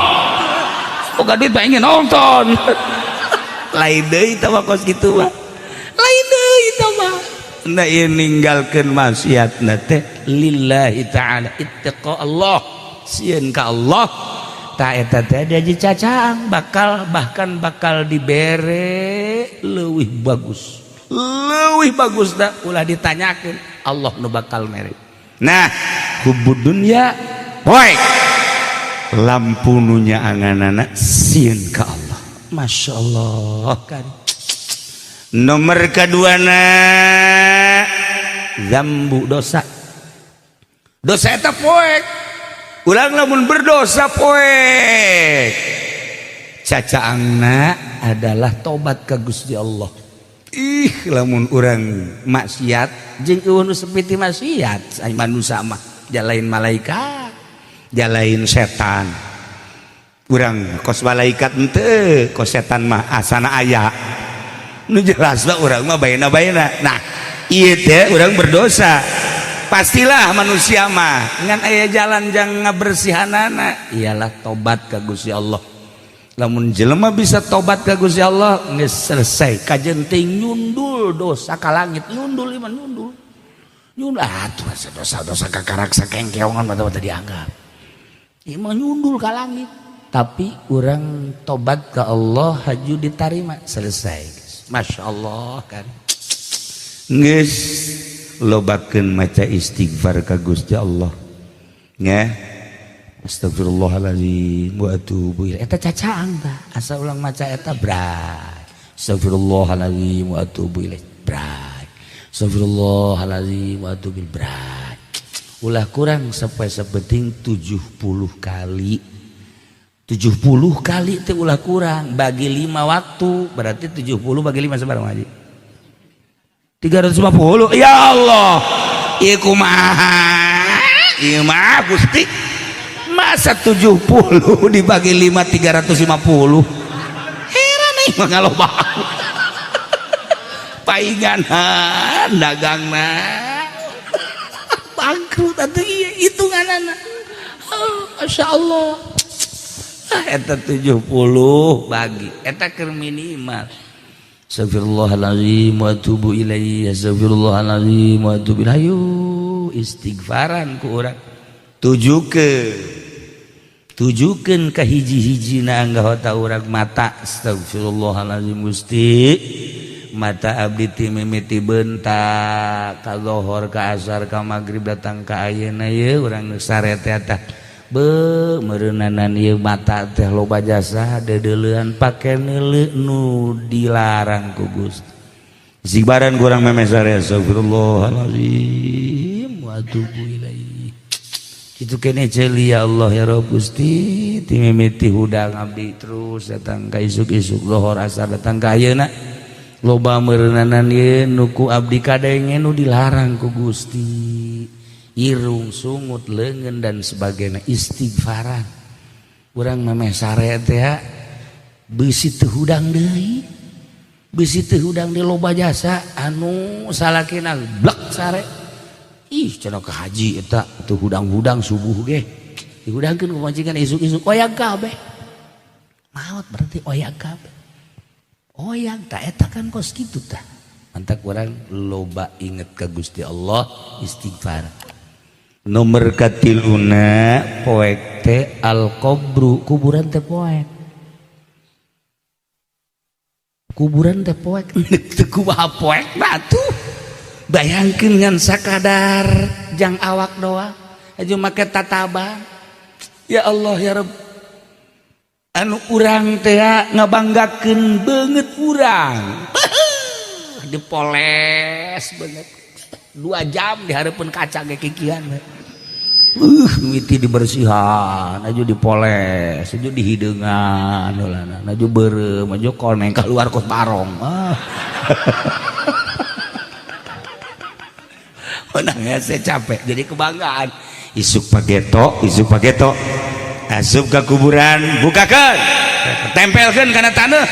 Boga duit mah ingin nonton." Lain deui tah mah, kos kitu mah. Lain deui tah mah. Nah, ieu ninggalkeun maksiatna teh lillahi ta'ala, ittaqa Allah, sieun ka Allah. Ta eta teh diaji cacaang bakal, bahkan bakal dibere leuwih bagus. Leuwih bagus dah ulah ditanyakeun, Allah nu bakal mere. Nah, hubbud dunya poek, lampu nu nyaanganana sieun ka Allah. Masya Allah kan. Nomor kedua na zambu, dosa. Dosa eta poek. Ulang lamun berdosa poek, cacaangna adalah tobat ka Gusti Allah. Ih, lamun urang maksiat jeung eueuh nu seperti maksiat, ai manusia mah jalain malaikat, jalain setan. Urang kos malaikat henteu, kos setan mah asana aya. Nu jelas mah urang mah baena-baena. Nah, ieu teh urang berdosa, pastilah manusia mah ngan aya jalan jang ngabersihanana, ialah tobat ka Gusti Allah. Lamun jelema bisa tobat ka Gusti Allah, geus selesai. Kajen teh nyundul dosa ka langit, nyundul iman, nyundul nyundul. Ah, tuh dosa-dosa kakarak sakengkeongan mata-mata dianggap ieu mah nyundul ka langit, tapi urang tobat ke Allah haju ditarima, selesai. Masya Allah kan. Geus, lobakeun maca istighfar ka Gusti Allah nya. Astagfirullahaladzim wa atubu ilaih, eta cacaang tah. Asa ulang maca eta bray. Astagfirullahaladzim wa atubu ilaih, bray. Astagfirullahaladzim wa atubu ilaih, bray. Ulah kurang sampai sepenting 70 kali. 70 kali itu ulah kurang, bagi 5 waktu berarti 70 bagi 5 sebarang haji 350. Ya Allah, ieu kumaha ieu mah, Gusti? Masa 70 dibagi 5 350? Heran nih mah, ngaloba paingan dagangna bangkrut atuh ieu hitunganana. Oh, Masya Allah. Ah, eta 70 bagi eta keur minimal. Astagfirullahaladzim wa atubu ilaihi, astagfirullahaladzim wa atubu ilaihi. Ayo istighfaran ku urang, tujukeun, tujukeun ka hiji-hijina anggota urang, mata. Astagfirullahaladzim, Gusti, mata abdi ti mimiti bentak ka lohor, ka asar, ka magrib, datang ka ayeuna ye urang sare teh. Tah be meureunanan ieu mata teh loba jasa deudeulean pake neuleu nu dilarang ku Gusti. Istighfaran kurang memeh sare, astagfirullahalazim wa atubu ilaihi. Kitu kene ceuli, ya Allah, ya Rabb, Gusti, ti mimiti hudang abdi terus datang ka isuk-isuk, lohor, asar, datang ka ayeuna, loba meureunanan ye nu ku abdi kadenge nu dilarang ku Gusti, irung, sungut, leungeun, dan sebagainya. Istighfaran urang memeh sare teh bisi teu hudang deui, bisi teu hudang deui. Loba jasa anu salakina blek sare. "Ih," cenah, "ka haji eta teu hudang-hudang subuh ge." Dihudangkeun ku pamajikan isuk-isuk oyag kabeh. Maot berarti oyag kabeh. Oyag tah eta kan kos kitu tah. Mantak urang loba inget ka Gusti Allah, istighfar. Nomor katiluna poek teh al qabru, kuburan teh poek. Kuburan teh poek. Teu kumaha poek batu. Bayangkeun ngan sakadar jang awak doang aja make tataban. Ya Allah ya Rabb. Anu urang teh ngabanggakeun beungeut urang. Dipoles beungeut. 2 jam di hareupeun kaca ge kikian. Mimiti dibersihan, aju dipoles, aju dihideungan heulana, aju beureum, aju koneng keluar kos barong. Ah. Menang saya capek jadi kebanggaan. Isuk pageto, asup ke kuburan, bukakeun, tempelkeun kana taneuh.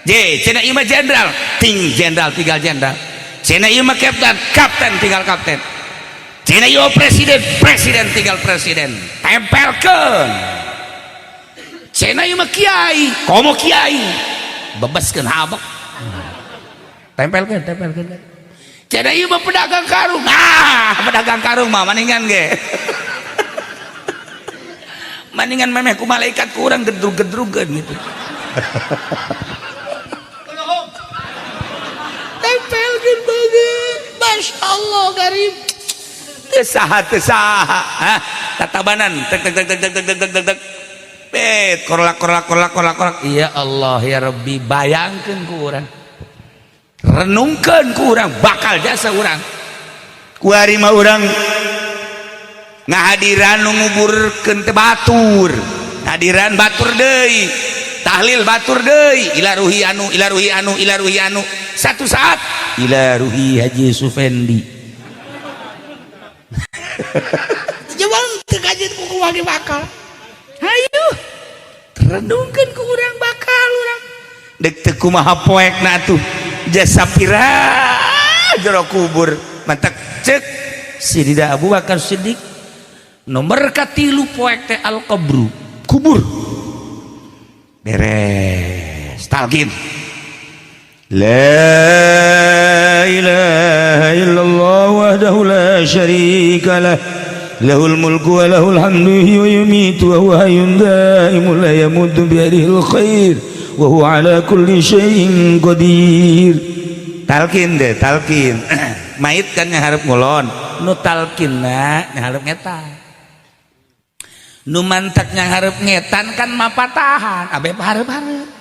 J, cenah ieu mah jenderal, ting jenderal tinggal jenderal. Cenah ieu mah kapten, kapten tinggal kapten. Cenah ieu presiden, presiden tinggal presiden. Tempelkeun. Cenah ieu mah kiai, komo kiai. Bebaskeun habek. Tempelkeun, tempelkeun. Cenah ieu mah pedagang karung. Ah, pedagang karung mah maningan ge. Maningan memeh ku malaikat ku urang gedrug-gedrugeun gitu. Tempelkeun beungeut. Masya Allah garib. Teu saha teu saha. Hah, tatabanan tek tek tek tek tek tek tek tek tek. Bet korlak korlak korlak korlak korlak. Ya Allah ya Rabbi, bayangkeun ku urang. Renungkeun ku urang bakal jasa urang. Kuari mah urang ngahadiran nu nguburkeun teh batur. Hadiran batur deui. Tahlil batur deui. Ila ruhi anu, ila ruhi anu, ila ruhi anu. Satu saat ila ruhi Haji Sufendi. Jebang teu kajeun ku kumaha bakal. Hayu. Renungkeun ku urang bakal urang. Dek teu kumaha poekna atuh. Jasa pira jero kubur. Mantak cek Sidina Abu Bakar Siddiq nomor katilu poek teh al qabru, kubur. Beres talqin. La ilaha illallah wahdahu la syarika lah lahul mulku wa lahul hamdu yuhyi wa yumiitu wa huwa hayyun daimun la yamutu biyadihil khair wa huwa ala kulli syai'in qadir. Talqin deh, talqin. Mait kan nyaharep ngulon, nu talqinna nyaharep ngetan. Nu mantak nyaharep ngetan kan mapatahan, abeh paharep-harep.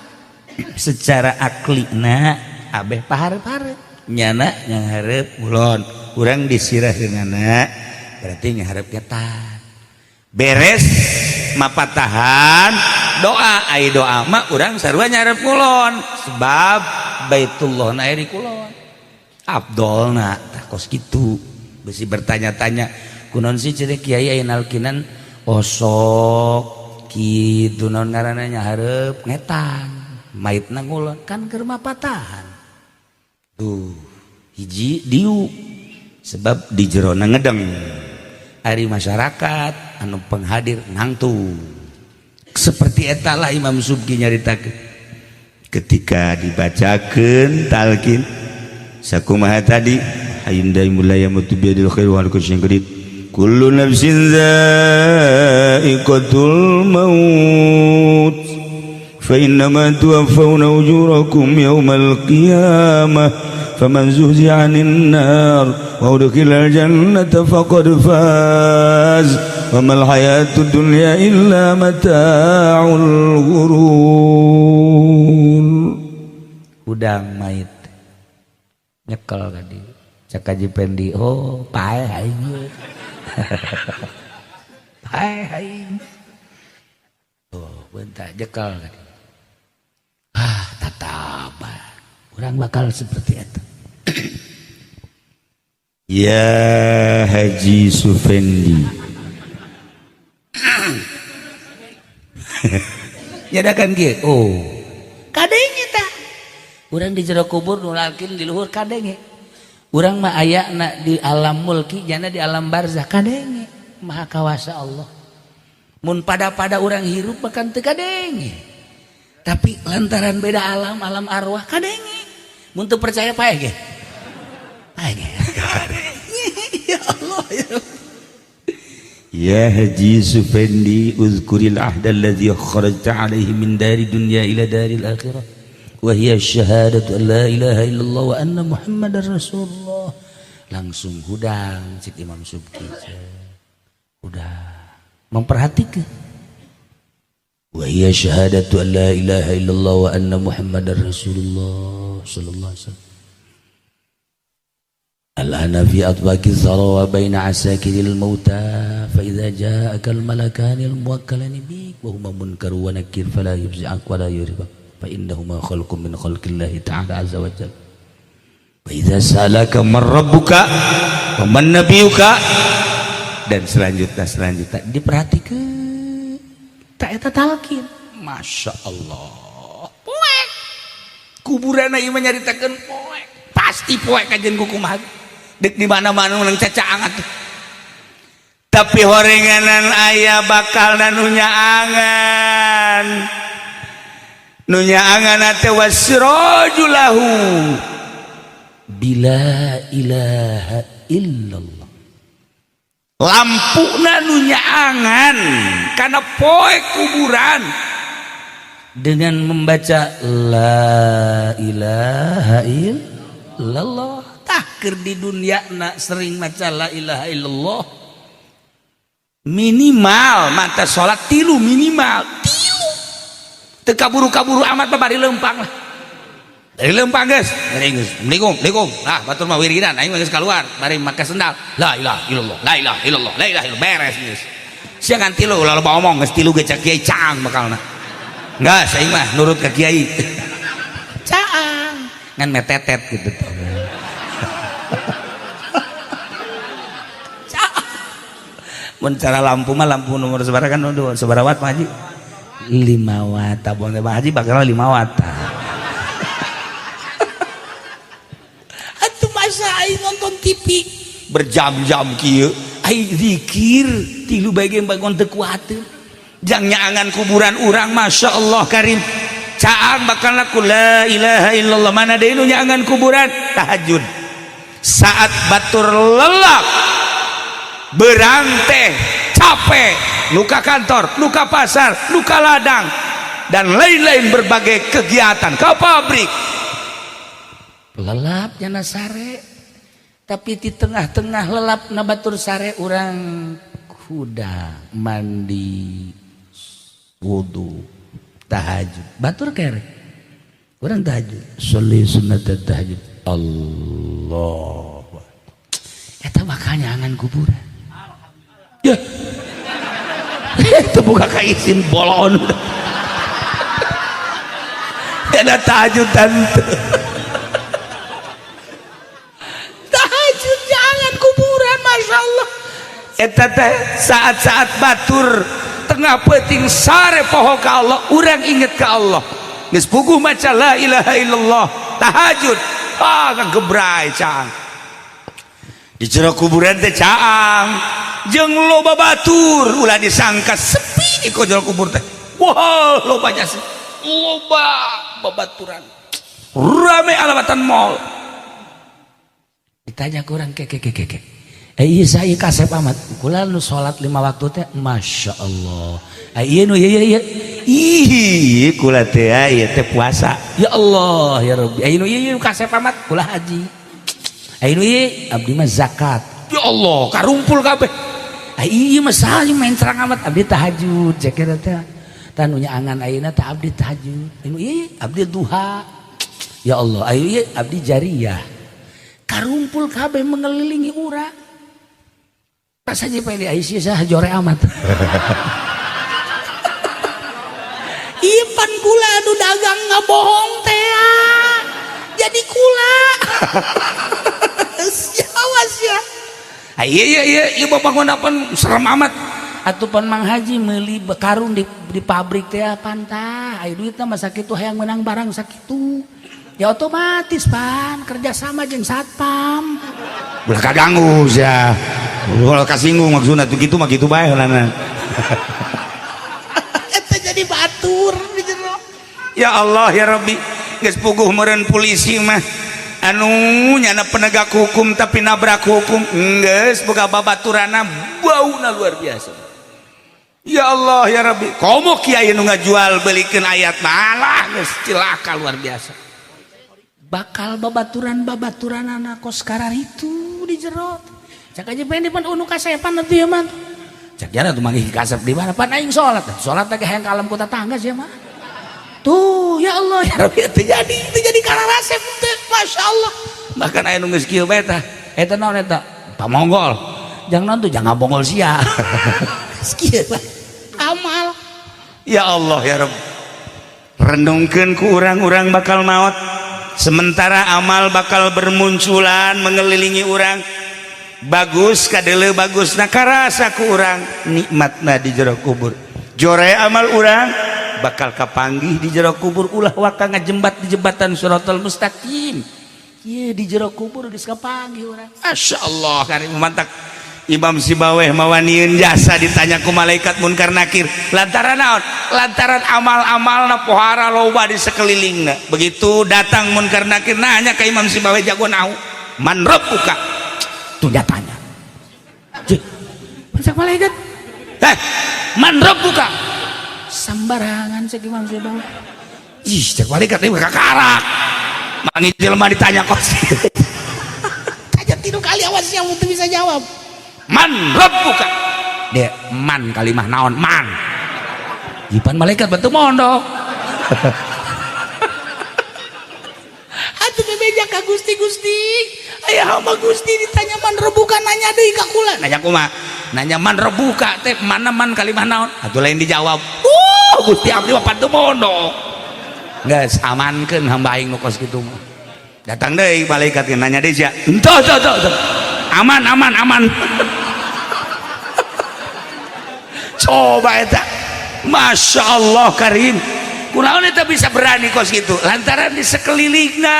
Secara aklina abeh paharep-harep. Nyana nyaharep ngulon, urang disirah denganna berarti nyaharep ngetan. Beres mapatahan doa, ai doa mah urang sarua nyaharep ngulon sebab Baitullah na aya di kulon. Abdolna tah kos kitu. Besi bertanya-tanya kunaon sih cenah kiai aya nalkinan osok kitu naon ngaranna nyaharep ngetan maitna ngulon kan keur mapatahan. Tuh hiji diu sebab di jerona ngedeng ari masyarakat anu penghadir nangtu. Seperti eta lah Imam Subki nyaritakeun ketika dibacakeun talqin sakumaha tadi hayyun daimul la yamutu biyadil khair wa ala kulli syai'in qadir kullu nafsin dha'iqatul maut fa innama tuwaffawna ujurakum yawmal qiyamah faman zuhziha 'anil nar wa udkhilal jannata faqad faz wa mal hayatud dunya illa mata'ul ghurur. Udang mait nyekel tadi cek Haji Pendi, oh paeh aing paeh aing. Oh bentar nyekel tadi ah tataban urang bakal seperti itu. Ya Haji Sufendi nyadakan kieu, oh kadenge tah urang di jero kubur nu lalkin di luhur kadenge. Urang mah ayana di alam mulki jana di alam barzah kadenge. Maha kawasa Allah. Mun pada-pada orang hirup bahkan teu kadenge. Tapi lantaran beda alam, alam arwah kadenge. Mun teu percaya paeh ge. Paeh ge. Ya Allah ya. Ya Haji Sufendi, uzkuril ahda alladhi kharajta alaihi min dari dunya ila daril akhirah, wa hiya syahadatu an la ilaha illallah wa anna Muhammadar Rasulullah. Langsung hudang cik Imam Subki. Udah memperhatikan. Wa hiya syahadatu an la ilaha illallah wa anna Muhammadar Rasulullah sallallahu alaihi wasallam. Al-ana fi atbaqi dhara wa baina asakiril mauta fa idza ja'aka al-malakani al-muwakkalani bik wa huma munkar wa nakir fala yufzi'ak wa la yuribak fa innahuma khalqun min khalqillahi ta'ala azza wa jalla. Wa idza sa'alaka man rabbuka wa man nabiyuka, dan selanjutnya diperhatikan tak eta talqin. Masya Allah, poek kuburan ieu mah nyaritakeun poek, pasti poek kajian kumaha dek di mana-mana nang cacaang atuh. Tapi horenganan aya bakal nu nyaangan, nu nyaangan teh wasiraju lahu bila ilaha illallah. Lampuna nu nyaangan karena poek kuburan dengan membaca la ilaha illallah. Tah keur di dunia nak sering maca la ilaha illallah, minimal mata salat tilu, minimal tilu, teu kaburu-kaburu amat mah, bari leumpang lah, dari leumpang geus, dari geus Assalamualaikum, Assalamualaikum. Nah, batur mah wiridan aing mah geus keluar bari make sendal, la ilaha illallah, la ilaha illallah, la ilaha illallah, beres geus. Sia ngan tilu ulah loba omong, geus tilu ge cak kiai caang bakalna. Enggak, aing mah nurut ka kiai. Caang ngan metetet gitu. Mun cara lampu mah lampu nomor sabaraha kan, sabaraha watt Pak Haji? 5 watt. Tabung teh Pak Haji bakal 5 watt. Atuh masa aing nonton TV berjam-jam kieu, aing zikir tilu bae ge bangun teu kuateun. Jang nyaangan kuburan urang, Masya Allah karim, caang bakal laku la ilaha illallah. Mana deui nu nyaangan kuburan? Tahajud saat batur lelap berang teh capek, luka kantor, luka pasar, luka ladang, dan lain-lain berbagai kegiatan ke pabrik, lelap nyana sare. Tapi di tengah-tengah lelap na batur sare, urang kuda mandi, wudu, tahajud, batur kere urang tahajud, sholli sunnat tahajud. Allah, eta bakal nyangan kuburan ya. Itu buka kaisin bolon ada tahajud tante. Tahajud jangan kuburan, Masya Allah. Eta teh saat-saat batur tengah peuting sare poho ka Allah, urang inget ka Allah, geus puguh maca la ilaha illallah, tahajud, ah kagebray caang di jero kuburan teh, caang jeung loba batur. Ulah disangka sepi di jero kubur teh. Wah, loba jasa, loba babaturan, rame alamatan mall. Ditanya kurang ke ke ke ke iya saya kasep amat kula nu salat 5 waktu teh, Masya Allah. Iya nu iya iya ih kula teh ieu teh puasa, ya Allah ya Rabbi. Ieu nu iya kasep amat kula haji. Ieu nu iya abdi mah zakat, ya Allah, karumpul kabeh. Iya mah saha main terang amat abdi tahajud cek teh tah nu nyaangan ayeuna teh abdi tahajud. Ieu iya abdi duha, ya Allah. Ayo iya abdi jariyah. Karumpul kabeh mengelilingi urang. Pas aja pengen di Aisyah jore amat. Iya pan kula anu dagang ngabohong teh jadi kula. Awas ya. Iya iya iya iya bapak apa serem amat. Atuh pan Mang Haji meuli karung di pabrik teh pantah. Ayo duitna mah sakitu hayang menang barang sakitu. Ya otomatis pan kerjasama jeung satpam. Ulah kaganggu sia. Ulah kasinggung maksudna tuh kitu mah kitu bae heulana. Batur di jero. Ya Allah ya Rabbi, geus puguh meureun polisi mah anu nyana penegak hukum tapi nabrak hukum, geus boga babaturana bauna luar biasa. Ya Allah ya Rabbi, komo kiai nu ngajual belikeun ayat malah geus cilaka luar biasa. Bakal babaturan-babaturan anak kos itu di jero. Cak aja pengen pan unu kasepan atuh ya mah. Cak jana tuh manggih kasep di mana pan aing salat. Salat teh hayang ka alam ku tatangga sia mah. Tuh ya Allah ya Rabbi, teu jadi kararasep teh, Masya Allah. Bahkan aya nu geus kieu bae tah. Eta naon eta? Pamonggol. Jangan naon tuh jangan bonggol sia. Geus kieu bae. Amal. Ya Allah ya Rabb. Renungkeun ku urang-urang bakal maot. Sementara amal bakal bermunculan mengelilingi urang. Bagus kadele bagus nah karasa ku urang nikmatna di jero kubur. Jore amal urang bakal kapanggih di jero kubur, ulah waka ngajembat di jembatan Shiratal Mustaqim. Ieu di jero kubur geus kapanggih urang. Masya Allah karim mantak Imam Sibaweh mawanieun jasa ditanya ku malaikat munkar nakir lantaran naon? Lantaran amal-amalna pohara loba di sekelilingna. Begitu datang munkar nakir nanya ke Imam Sibaweh jago nau man rabbuka, tuh tanya cik masak malaikat man rabbuka sambarangan cek Imam Sibaweh. Ih cek malaikat ini kakarak mangi jelema ditanya kos tanya tilu kali awas yang untuk bisa jawab. Man rabbuka, dia man kalimah naon man jipan malaikat bentuk mondok. Atuh bebeja ka Gusti Gusti aya hamba Gusti ditanya man rabbuka nanya deui ka kula nanya kumaha nanya man rabbuka teh mana man kalimah naon atuh lain dijawab. Gusti abdi mah pantu mondok geus amankeun hamba aing nu kos kitu mah. Datang deui malaikat nanya deui sia henteu henteu henteu aman aman aman. Coba eta Masya Allah karim kunaon eta bisa berani kos gitu lantaran di sekelilingna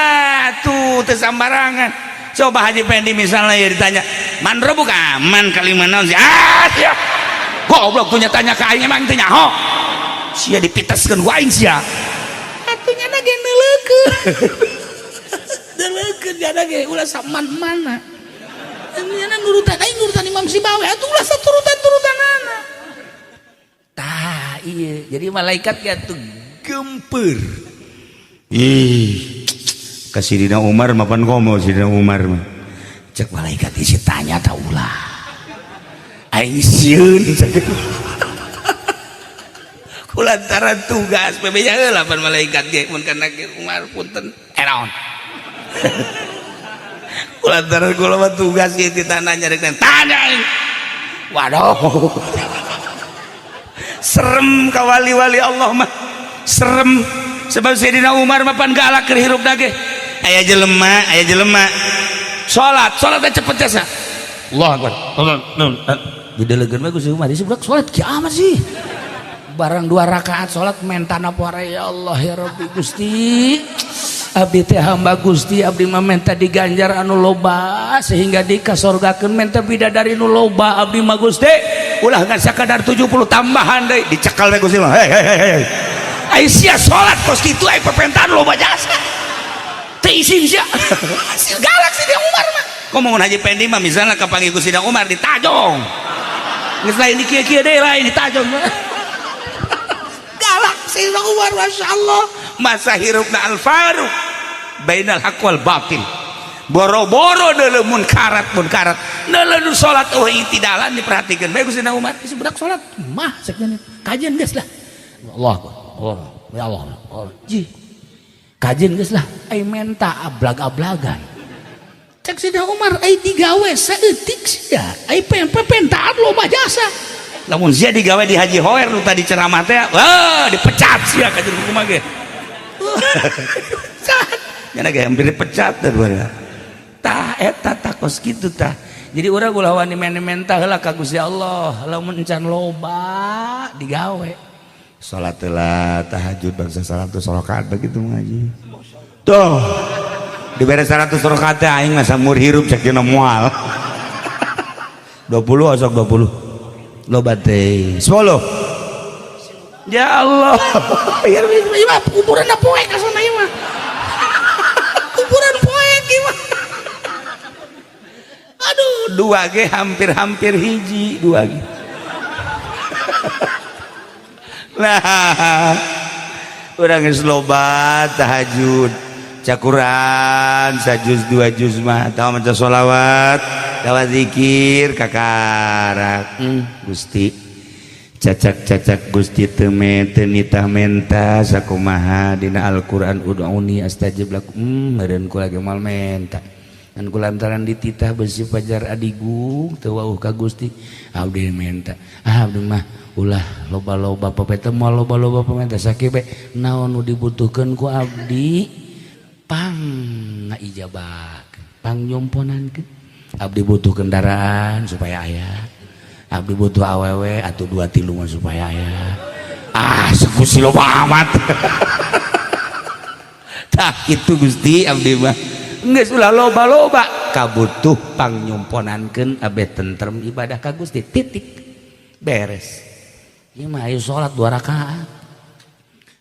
tuh teu sambarangan. Coba Haji Pendi misalnya ya ditanya man rabbuka man kalimah naon sih ah sia goblok tuh tanya ka aing emang teu nyaho sia dipiteskeun ku aing sia atuh nya ge neuleukeun neuleukeun jana ge ulah saman-mana nya nurutan aing nurutan Imam Sibaweh atuh ulah saturutan-turutanana. Tah iya jadi malaikat ya tuh gemper. Ih ka Sidina Umar mapan komo Sidina Umar mah cek malaikat isi tanya ta ulah aing sieun kulantaran tugas bebeja heula pan malaikat ge mun kana Umar punten naon kulantaran kula mah tugas ieu tanya rek tanya aing. Waduh serem ka wali-wali Allah mah serem sebab Sayyidina Umar mah pan galak keur hirup ge aya jelema salat salat teh cepet jasa Allah akbar didelegeun mah Gusti Umar budak salat kiamat sih barang 2 rakaat salat mentana poara ya Allah ya Rabbi Gusti abdi teh hamba Gusti abdi mah menta diganjar anu loba sehingga dikasorgakeun menta bidadari nu loba abdi mah Gusti ulah ngan sakadar 70 tambahan deui dicekal we Gusti mah hei hei hei ai sia salat kos kitu ai pepentaan loba jasa teu isin sia hasil galak si Umar mah komo mun Haji Pendi mah misalnya kapanggih ku Sidina Umar ditajong geus lain di kieu-kieu deui lain ditajong galak Sayyidina Umar Masya Allah masa hirupna al-Faruq bainal haq wal batil boro-boro deuleu munkarat munkarat deuleu nu salat eueuh itidalan diperhatikeun bae ku Sayyidina Umar geus budak salat mah cek kajian geus lah Allah Allah ya Allah Allah ji kajian geus lah ai menta ablag-ablagan cek Sayyidina Umar ai digawe saeutik sia ai pentaan loba jasa lamun sia digawe di Haji Hoer nu tadi ceramah teh wah dipecat sia ka jeung kumaha ge nya ge hampir dipecat teh tah eta tah kos kitu tah jadi urang ulah wani menta heula ka Gusti Allah lamun encan loba digawe salat heula tahajud bangsa 100 rakaat begitu ngaji tuh dibere 100 rakaat teh aing mah samur hirup cek dina moal 20 osok 20 loba teh 10 Ya Allah, ya mah kuburan poek asana ieu mah. Kuburan poek ieu mah. Aduh, dua ge hampir-hampir hiji dua ge. Nah, urang geus loba tahajud, cakuran sajuz dua juz mah, tahu maca sholawat, tawa zikir kakarak. Gusti, cacak-cacak Gusti teu teu nitah menta sakumaha dina Al-Qur'an ud'uni astajib lakum. Meureun kula ge moal menta. Ngan kulantaran dititah besi pajar adigung teu wauh ka Gusti, abdi menta. Ah, abdi mah ulah loba-loba papeta moal loba-loba pamenta sakieu bae naon nu dibutuhkeun ku abdi pang ngaijabah, pang nyomponankeun. Abdi butuh kendaraan supaya aya. Abdi butuh awewe atau dua tilu mah supaya aya. Ah, sekusi loba amat. Tah kitu Gusti abdi mah. Geus ulah loba-loba kabutuh pang nyomponankeun abeh tentrem ibadah ka Gusti titik. Beres. Ieu mah ayo salat 2 rakaat.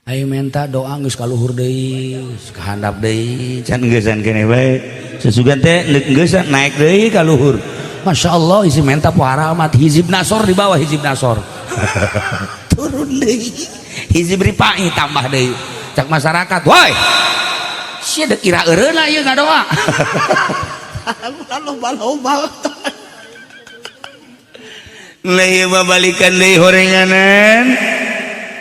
Ayo minta doa geus ka luhur deui, ka handap deui, can geusan keneh bae. Sesugan teh geusan naik deui ka luhur. Masya Allah isi menta pohara amat hizib nasor di bawah hizib nasor. Turun deui. Hizib ripai tambah deui. Cak masyarakat, woi. Sia deuk ira eureuna ieu ngadoa. Loba-loba. Leuh babalikan deui horenganan.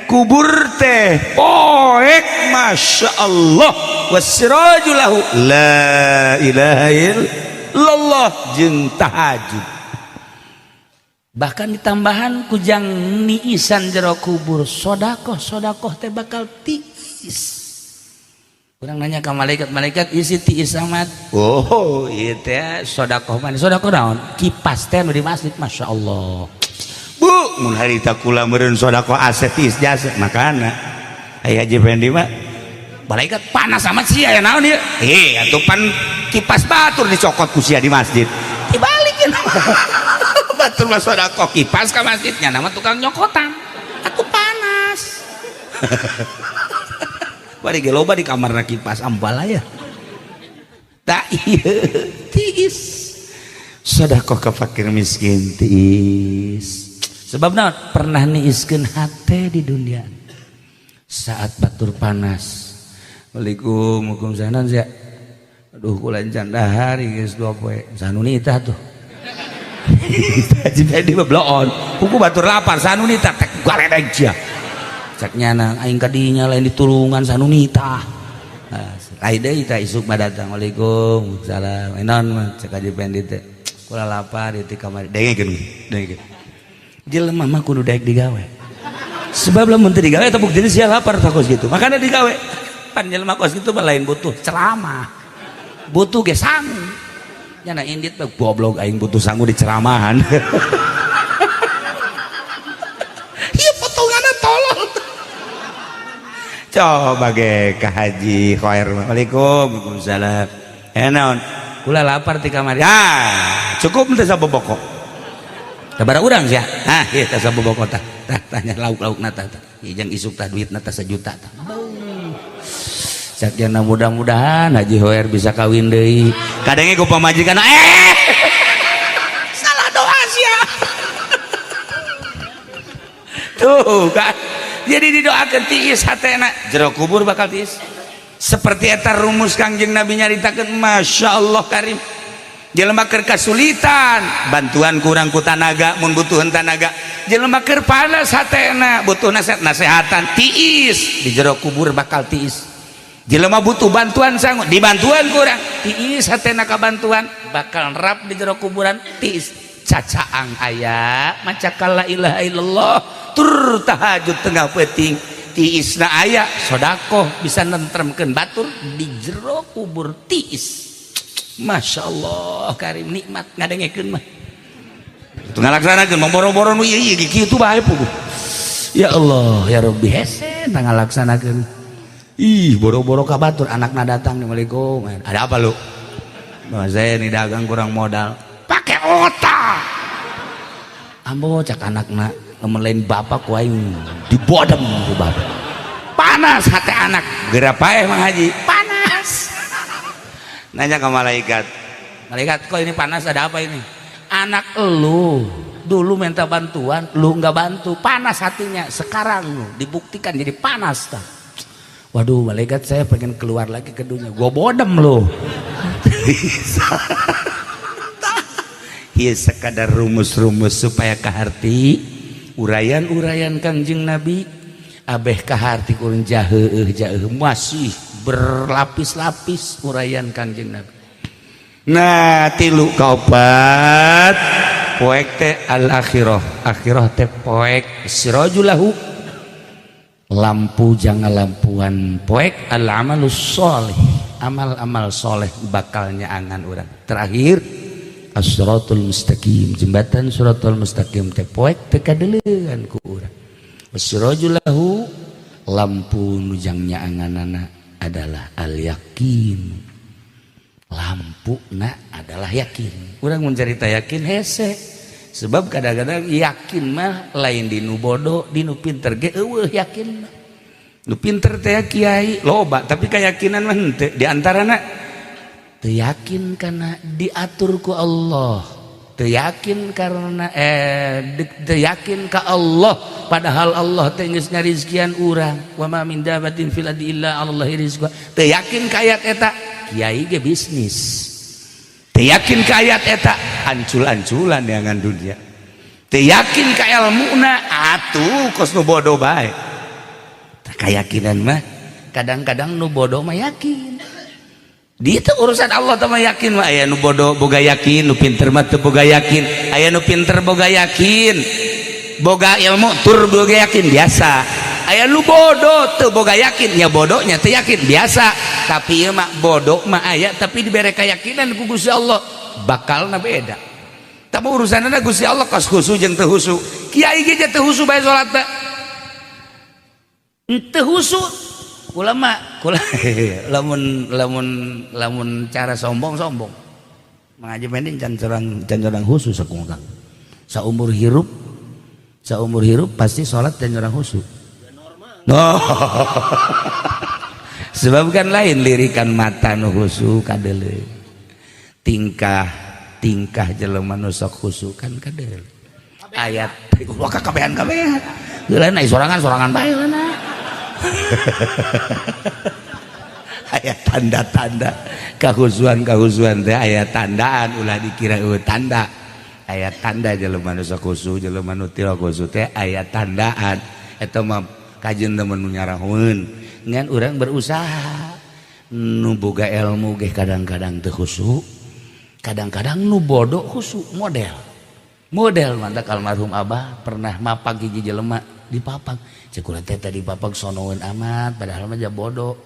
Kubur teh poek Masya Allah wasiraju lahu la ilaha illallah jeung tahajud. Bahkan ditambahan kujang niisan jero kubur sodakoh sodakoh teh bakal tiis. Kurang nanya ke malaikat, malaikat isi tiis amat. Oh ieu teh sodakoh mana sodakoh naon? Kipas teh nu di masjid Masya Allah. Bu, mun harita kula meureun sodakoh aset tiis jasa makana aya Haji Fendi mah malaikat panas amat sih aya naon ieu? Eh atuh pan kipas batur dicokot ku sia di masjid. Dibalikin. Batur mah sodakoh kipas ka masjidnya nama tukang nyokotan. Aku panas. Bari ge loba di kamarna kipas ambal aya. Tak ieu tiis. Sodakoh ka fakir miskin tiis. Sebab naon? Pernah niiskeun hate di dunia. Saat batur panas. Waalaikum waalaikumsalam sia. Aduh kula encan dahar geus 2 poe. Sanunita tuh. Haji Fendi mah bloon. Kuku batur lapar sanunita tek galedeg sia. Cak nyana aing ka dinya lain ditulungan sanunita. Nah, lain deui tah isuk mah datang. Waalaikum salam. Naon mah cek Haji Fendi teh. Kula lapar di kamar. Dengekeun, dengekeun. Jelema mah kudu daek digawe. Sebab lamun teu digawe eta bukti sia lapar tah kos kitu. Makana digawe. Pan jelema kos kitu mah lain butuh ceramah. Butuh ge sangu. Nyana indit mah goblok aing butuh sangu di ceramahan. Ieu potonganna tolol. Coba ge ka Haji Khair. Waalaikum waalaikumsalam. Eh naon? Kula lapar ti kamari. Ah, cukup teh saboboko. Sabaraha urang sia? Ah, ieu teh saboboko tah. Tah tanya lauk-laukna tah tah. Ijang isuk tah duitna tah sejuta tah. Sakiana mudah-mudahan Haji Hoer bisa kawin deui. Kadangnya ku pamajikan salah doa sia. Tuh kan. Jadi didoakeun tiis hatena jero kubur bakal tiis. Seperti eta rumus Kangjeng Nabi nyaritakeun Masya Allah karim. Jelema keur kasulitan, bantuan kurang ku tanaga mun butuheun tanaga. Jelema keur panas hatena butuh nasihat nasehatan tiis di jero kubur bakal tiis. Jelema butuh bantuan sangu dibantuan kurang tiis hatena ka bantuan bakal rap di jero kuburan tiis. Cacaang aya maca la ilaha illallah tur tahajud tengah peuting tiisna aya sodakoh bisa nentremkeun batur di jero kubur tiis. Masya Allah karim nikmat ngadengekeun mah itu ngalaksanakeun mah boro-boro nu ieu ieu kitu bae puguh. Ya Allah ya Rabbi hese tah ngalaksanakeun. Ih boro-boro ka batur anakna datang. Assalamualaikum, ada apa lu? Bah, saya ini dagang kurang modal. Pakai otak ambo cak anakna. Lamun lain bapak ku aing dibodem ku bapak. Panas hati anak. Geura paeh Mang Haji. Panas. Nanya ke malaikat. Malaikat, kok ini panas, ada apa ini? Anak elu dulu minta bantuan, lu nggak bantu, panas hatinya. Sekarang lu dibuktikan jadi panas tah. Waduh, malaikat, saya pengen keluar lagi ke dunia. Gua bodem lu. Ieu sekadar rumus-rumus supaya kaharti uraian-uraian Kangjeng Nabi abeh kaharti kurang jaheuh jaheuh masih berlapis-lapis uraian Kangjeng Nabi. Nah, tilu kaopat poek teh al akhirah, akhirah teh poek sirajulahu lampu jangan lampuan poek al amalus soleh, amal-amal soleh bakalnya angan urang. Terakhir as-siratul mustaqim, jembatan siratul mustaqim teh poek teu kadeleuan ku urang. Wasirajulahu lampu nu jang nyaanganana adalah al yakin. Lampu na adalah yakin. Urang mun carita yakin hese. Sebab kadang-kadang yakin mah lain di nu bodoh, di nu pinter ge eueuh yakin mah. Nu pinter teh kiai loba, tapi keyakinan mah henteu. Di antarana teu yakin karena diatur ku Allah. Teu yakin karena teu yakin ka Allah, padahal Allah teh geus ngarizkian urang. Wa ma min dabatin fil ardi illa 'alallahi rizquha. Teu yakin ka ayat eta, kiai ge bisnis. Teu yakin ka ayat eta, ancul-anculan neangan dunia. Teu yakin ka elmuna, atuh kos nu bodoh bae. Tah kayakinan mah kadang-kadang nu bodoh mah yakin. Di itu urusan Allah teh mah yakin mah aya nu bodoh boga yakin, nu pinter mah teu boga yakin. Aya nu pinter boga yakin, boga ilmu tur boga yakin biasa. Aya nu bodoh teu boga yakin, nya bodohnya teu yakin biasa. Tapi ieu mah bodoh mah aya tapi dibere keyakinan ku Gusti Allah bakalna beda. Tapi urusanna Gusti Allah kos khusu jeung teu khusu. Kiai ge teu khusu bae salat teh. Teu khusu. Ulama kula lamun lamun lamun cara sombong-sombong. Mengaji mending can corang khusus aku Kang. Saumur hirup pasti salat dan orang khusus. No. Sebab kan lain lirikan mata nu khusu kadeuleu. Tingkah jelema nu sok khusu kan kadeuleu. Ayat wah kabehan-kabehan. Heula na sorangan-sorangan bae heula. Aya tanda-tanda kahusuan-kahusuan teh aya tandaan ulah dikira eueuh tanda. Aya tanda jelema nu sok khusu, jelema nu teu khusu teh aya tandaan. Eta mah kajeun temen nu nyarahoeun. Ngan urang berusaha nu boga ilmu ge kadang-kadang teu khusu, kadang-kadang nu bodoh khusu model. Model mantak almarhum abah pernah mapag hiji jelema dipapag. Cek kula teh tadi papag sonoeun amat padahal mah bodoh.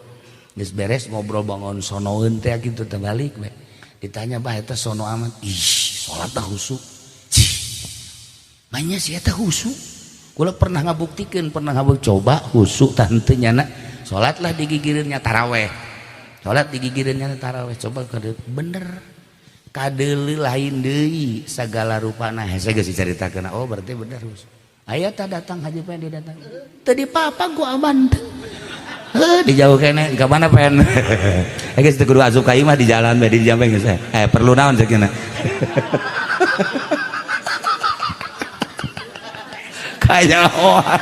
Geus beres ngobrol bangun sonoeun teh kitu teh balik we. Ditanya bah eta sono amat. Ih, salat teh khusu. Cih. Banyak sih eta khusu. Kula pernah ngabuktikeun, pernah ngabuk coba khusu tah henteu nyana. Salatlah digigireunnya taraweh. Salat digigireunnya taraweh coba kade bener. Kadeuleu lain deui sagala rupana. Hese geus dicaritakeun. Oh berarti bener khusu. Aya tah datang Haji Pendi datang. Teu dipapag ku aman teh. Heuh dijauh keneh ka mana pen. Geus teu kudu asup ka imah di jalan bae di jambe geus. Perlu naon ceukna. Kanyahoan.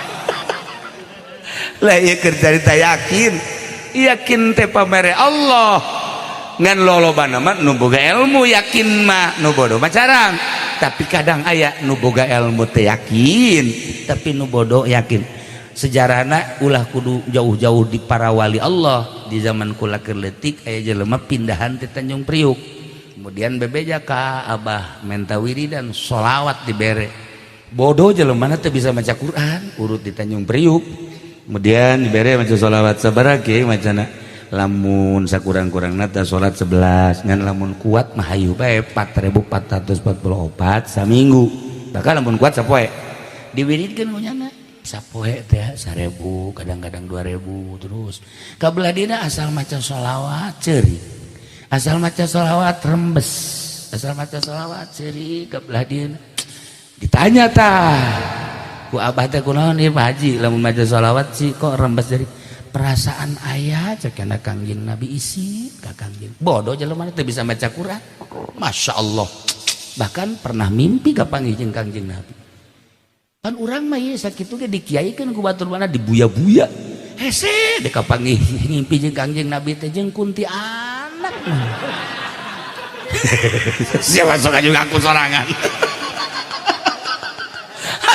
Lah ieu keur carita yakin. Yakin teh pamere Allah. Ngan lolobana mah nu boga ilmu yakin mah, nu bodoh mah carang. Tapi kadang aya nu boga ilmu teh yakin, tapi nu bodoh yakin. Sejarahna ulah kudu jauh-jauh di para wali Allah. Di zaman kula keur leutik aya jelema pindahan ti Tanjung Priuk. Kemudian bebeja ka abah menta wiridan sholawat dibere. Bodoh jelema teu bisa maca Quran, urut di Tanjung Priuk. Kemudian dibere maca sholawat sabaraha kiai macana. Lamun sakurang-kurangna teh salat 11 ngan lamun kuat mah hayu bae 4444 saminggu. Bahkan lamun kuat sapoe diwiridkeun ku nyana sapoe teh 1000 kadang-kadang 2000 terus. Kabelah dina asal maca sholawat ceurik. Asal maca sholawat rembes. Asal maca sholawat ceurik kabelah dina. Ditanya tah. Ku abah teh kunaon ieu, Pak Haji, lamun maca sholawat sih kok rembes jadi perasaan aya cek Kangjeng Nabi isi ka Kangjeng. Bodoh jelema teh bisa maca Quran. Masya Allah. Bahkan pernah mimpi kapanggih jeung Kangjeng Nabi. Kan urang mah ieu sakitu ge dikiaikeun ku batur mana dibuya-buya. Hese dek kapanggih ngimpi jeung Kangjeng Nabi teh jeung kuntianak. Siapa sok juga aku sorangan.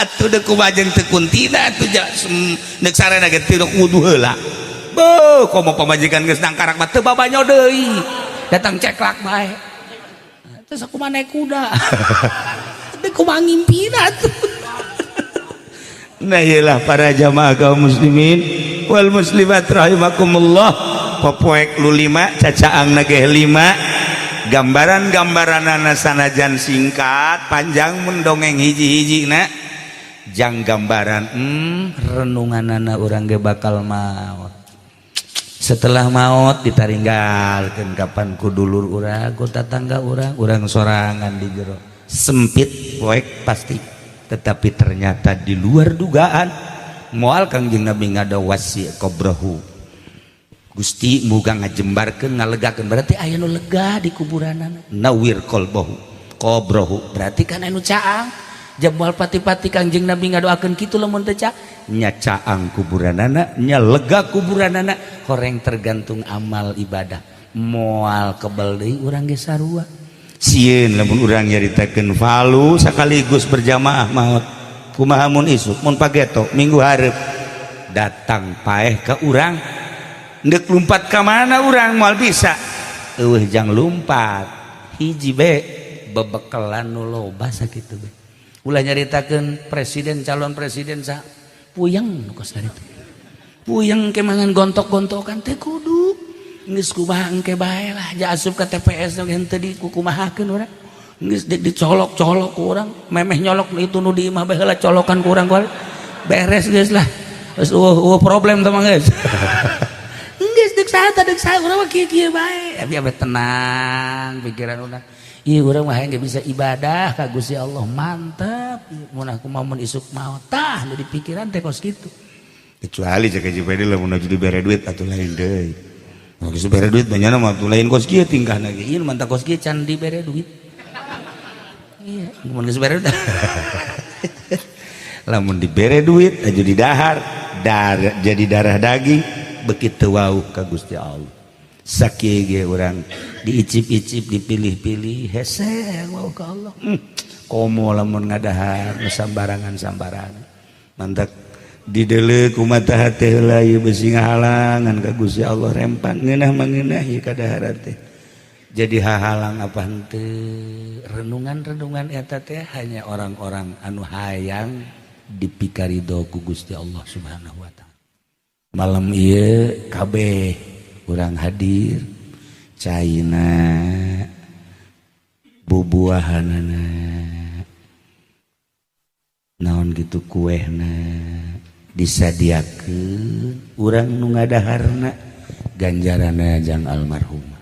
Atuh deuk kumaha jeung teu kuntina atuh deuk sarena ge teu wudu heula. Beuh, komo pamajikan geus nangkarak mah teu babanyo deui. Datang ceklak bae. Terus aku mah naik kuda. Deuk kumaha ngimpina atuh. Nah, iyalah para jamaah kaum muslimin wal muslimat rahimakumullah. Popoek lu lima, cacaang nageh lima. Gambaran-gambaran sanajan singkat panjang mun dongeng hiji-hiji na jang gambaran renunganana urang ge bakal maut. Setelah maut ditaringgalkeun kapan ku dulur urang, ku tatangga urang, urang sorangan di jero sempit poek pasti. Tetapi ternyata di luar dugaan, moal Kangjeng Nabi ngada wasi qabrahu. Gusti muga ngajembarkeun, ngalegakeun, berarti aya nu lega di kuburanana. Nawwir qalbahu qabrahu, berarti kan anu caang jam moal pati-pati Kangjeng Nabi ngadoakeun kitu. Lamun teu nya caang kuburanana, nya lega kuburanana, horeng tergantung amal ibadah. Moal kebel deui urang ge sarua sieun lamun urang nyaritakeun falu sekaligus berjamaah maut. Kumaha mun isuk, mun pageto, minggu hareup datang paeh ke urang, ndek lumpat ka mana urang? Moal bisa eueuh jang lumpat. Hiji be bebekelan nu loba sakitu be. Ulah nyaritakeun presiden, calon presiden sa puyeng nu kos kitu, puyeng ke mangan gontok-gontokan teh kudu geus kumaha engke bae lah. Ja asup ka TPS nu henteu dikukumahakeun urang, geus dicolok-colok ku urang, memeh nyolok itu nu di imah bae heula colokan ku urang, beres geus lah, geus eueuh problem teh mah geus. Geus deuk saha teh, deuk saha, urang mah kieu-kieu bae. Tapi abeh tenang pikiran urang. Ieu urang mah hayang bisa ibadah ka Gusti Allah, mantap. Mun aku mah mun isuk maot tah nu di pikiran teh kos kitu. Kecuali cek Haji Pedi lamun aju dibere duit atuh lain deui. Mun geus dibere duit banyana mah atuh lain kos kieu tingkahna ge. Ieu mantap kos kieu can dibere duit. Iya, mun geus bere duit. Lamun dibere duit aju didahar, dar jadi darah daging begitu wau ka Gusti Allah. Sakieu ge urang diicip-icip, dipilih-pilih, hese wau ka Allah. Komo lamun ngadahar nu sambarangan-sambarangan. Mantak dideuleu ku mata hate heula ieu besi ngahalangan ka Gusti Allah, rempang ngeunah mah ngeunah ieu kadaharan teh. Jadi hahalang apa henteu renungan-renungan eta teh hanya orang-orang anu hayang dipikarido ku Gusti Allah Subhanahu wa Ta'ala. Malam ieu kabeh urang hadir, caina, bubuahanana, naon gitu, kuehna disadiakeun, urang nu ngadaharna ganjaranna jang almarhumah.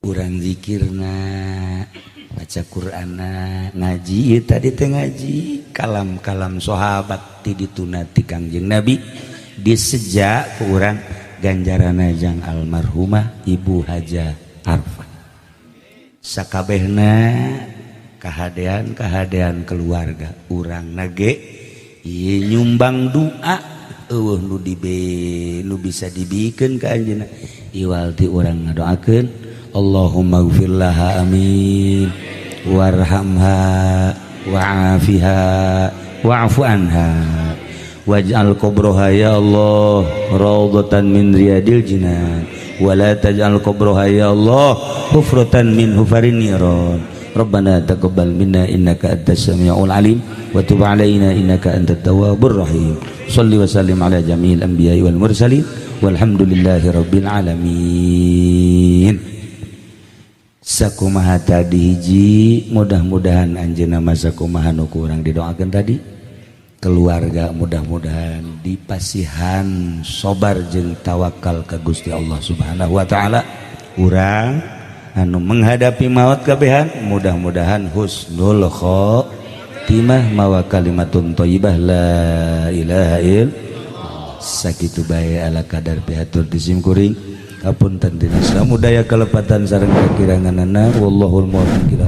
Urang zikirna, baca Qur'anna, ngaji tadi teh, ngaji kalam-kalam sahabat ti dituna ti Kangjeng Nabi disejak ku urang, ganjaranna jang almarhumah Ibu Haja Arfah, sakabehna kahadean kahadean keluarga urang nage ieu nyumbang doa eueuh nu dibe nu bisa dibikeun ka anjeunna iwal ti urang ngadoakeun. Allahumma gfir laha, amin, warhamha wa'afiha wa'fu anha waj'al qabroha ya Allah raudhatan min riyadil jinan wala taj'al qabroha ya Allah hufratan min hufarin niran. Rabbana taqabbal minna innaka antas samiul alim wa tub alaina innaka antat tawwabur rahim. Salli wa sallim ala jami'il anbiya'i wal mursalin walhamdulillahi rabbil alamin. Sakumaha tadi hiji, mudah-mudahan anjeunna masa kumaha nu ku urang didoakeun tadi, keluarga mudah-mudahan dipasihan sobar jeung tawakal ka Gusti Allah Subhanahu wa Ta'ala. Urang anu menghadapi maut kabehan mudah-mudahan husnul khotimah. Khatimah mawa kalimatun thayyibah, la ilaha illallah. Sakitu bae ala kadar pihatur ti simkuring. Hapunten dina samudaya kalepatan sareng kakiranganana. Wallahul muwaffiq ila.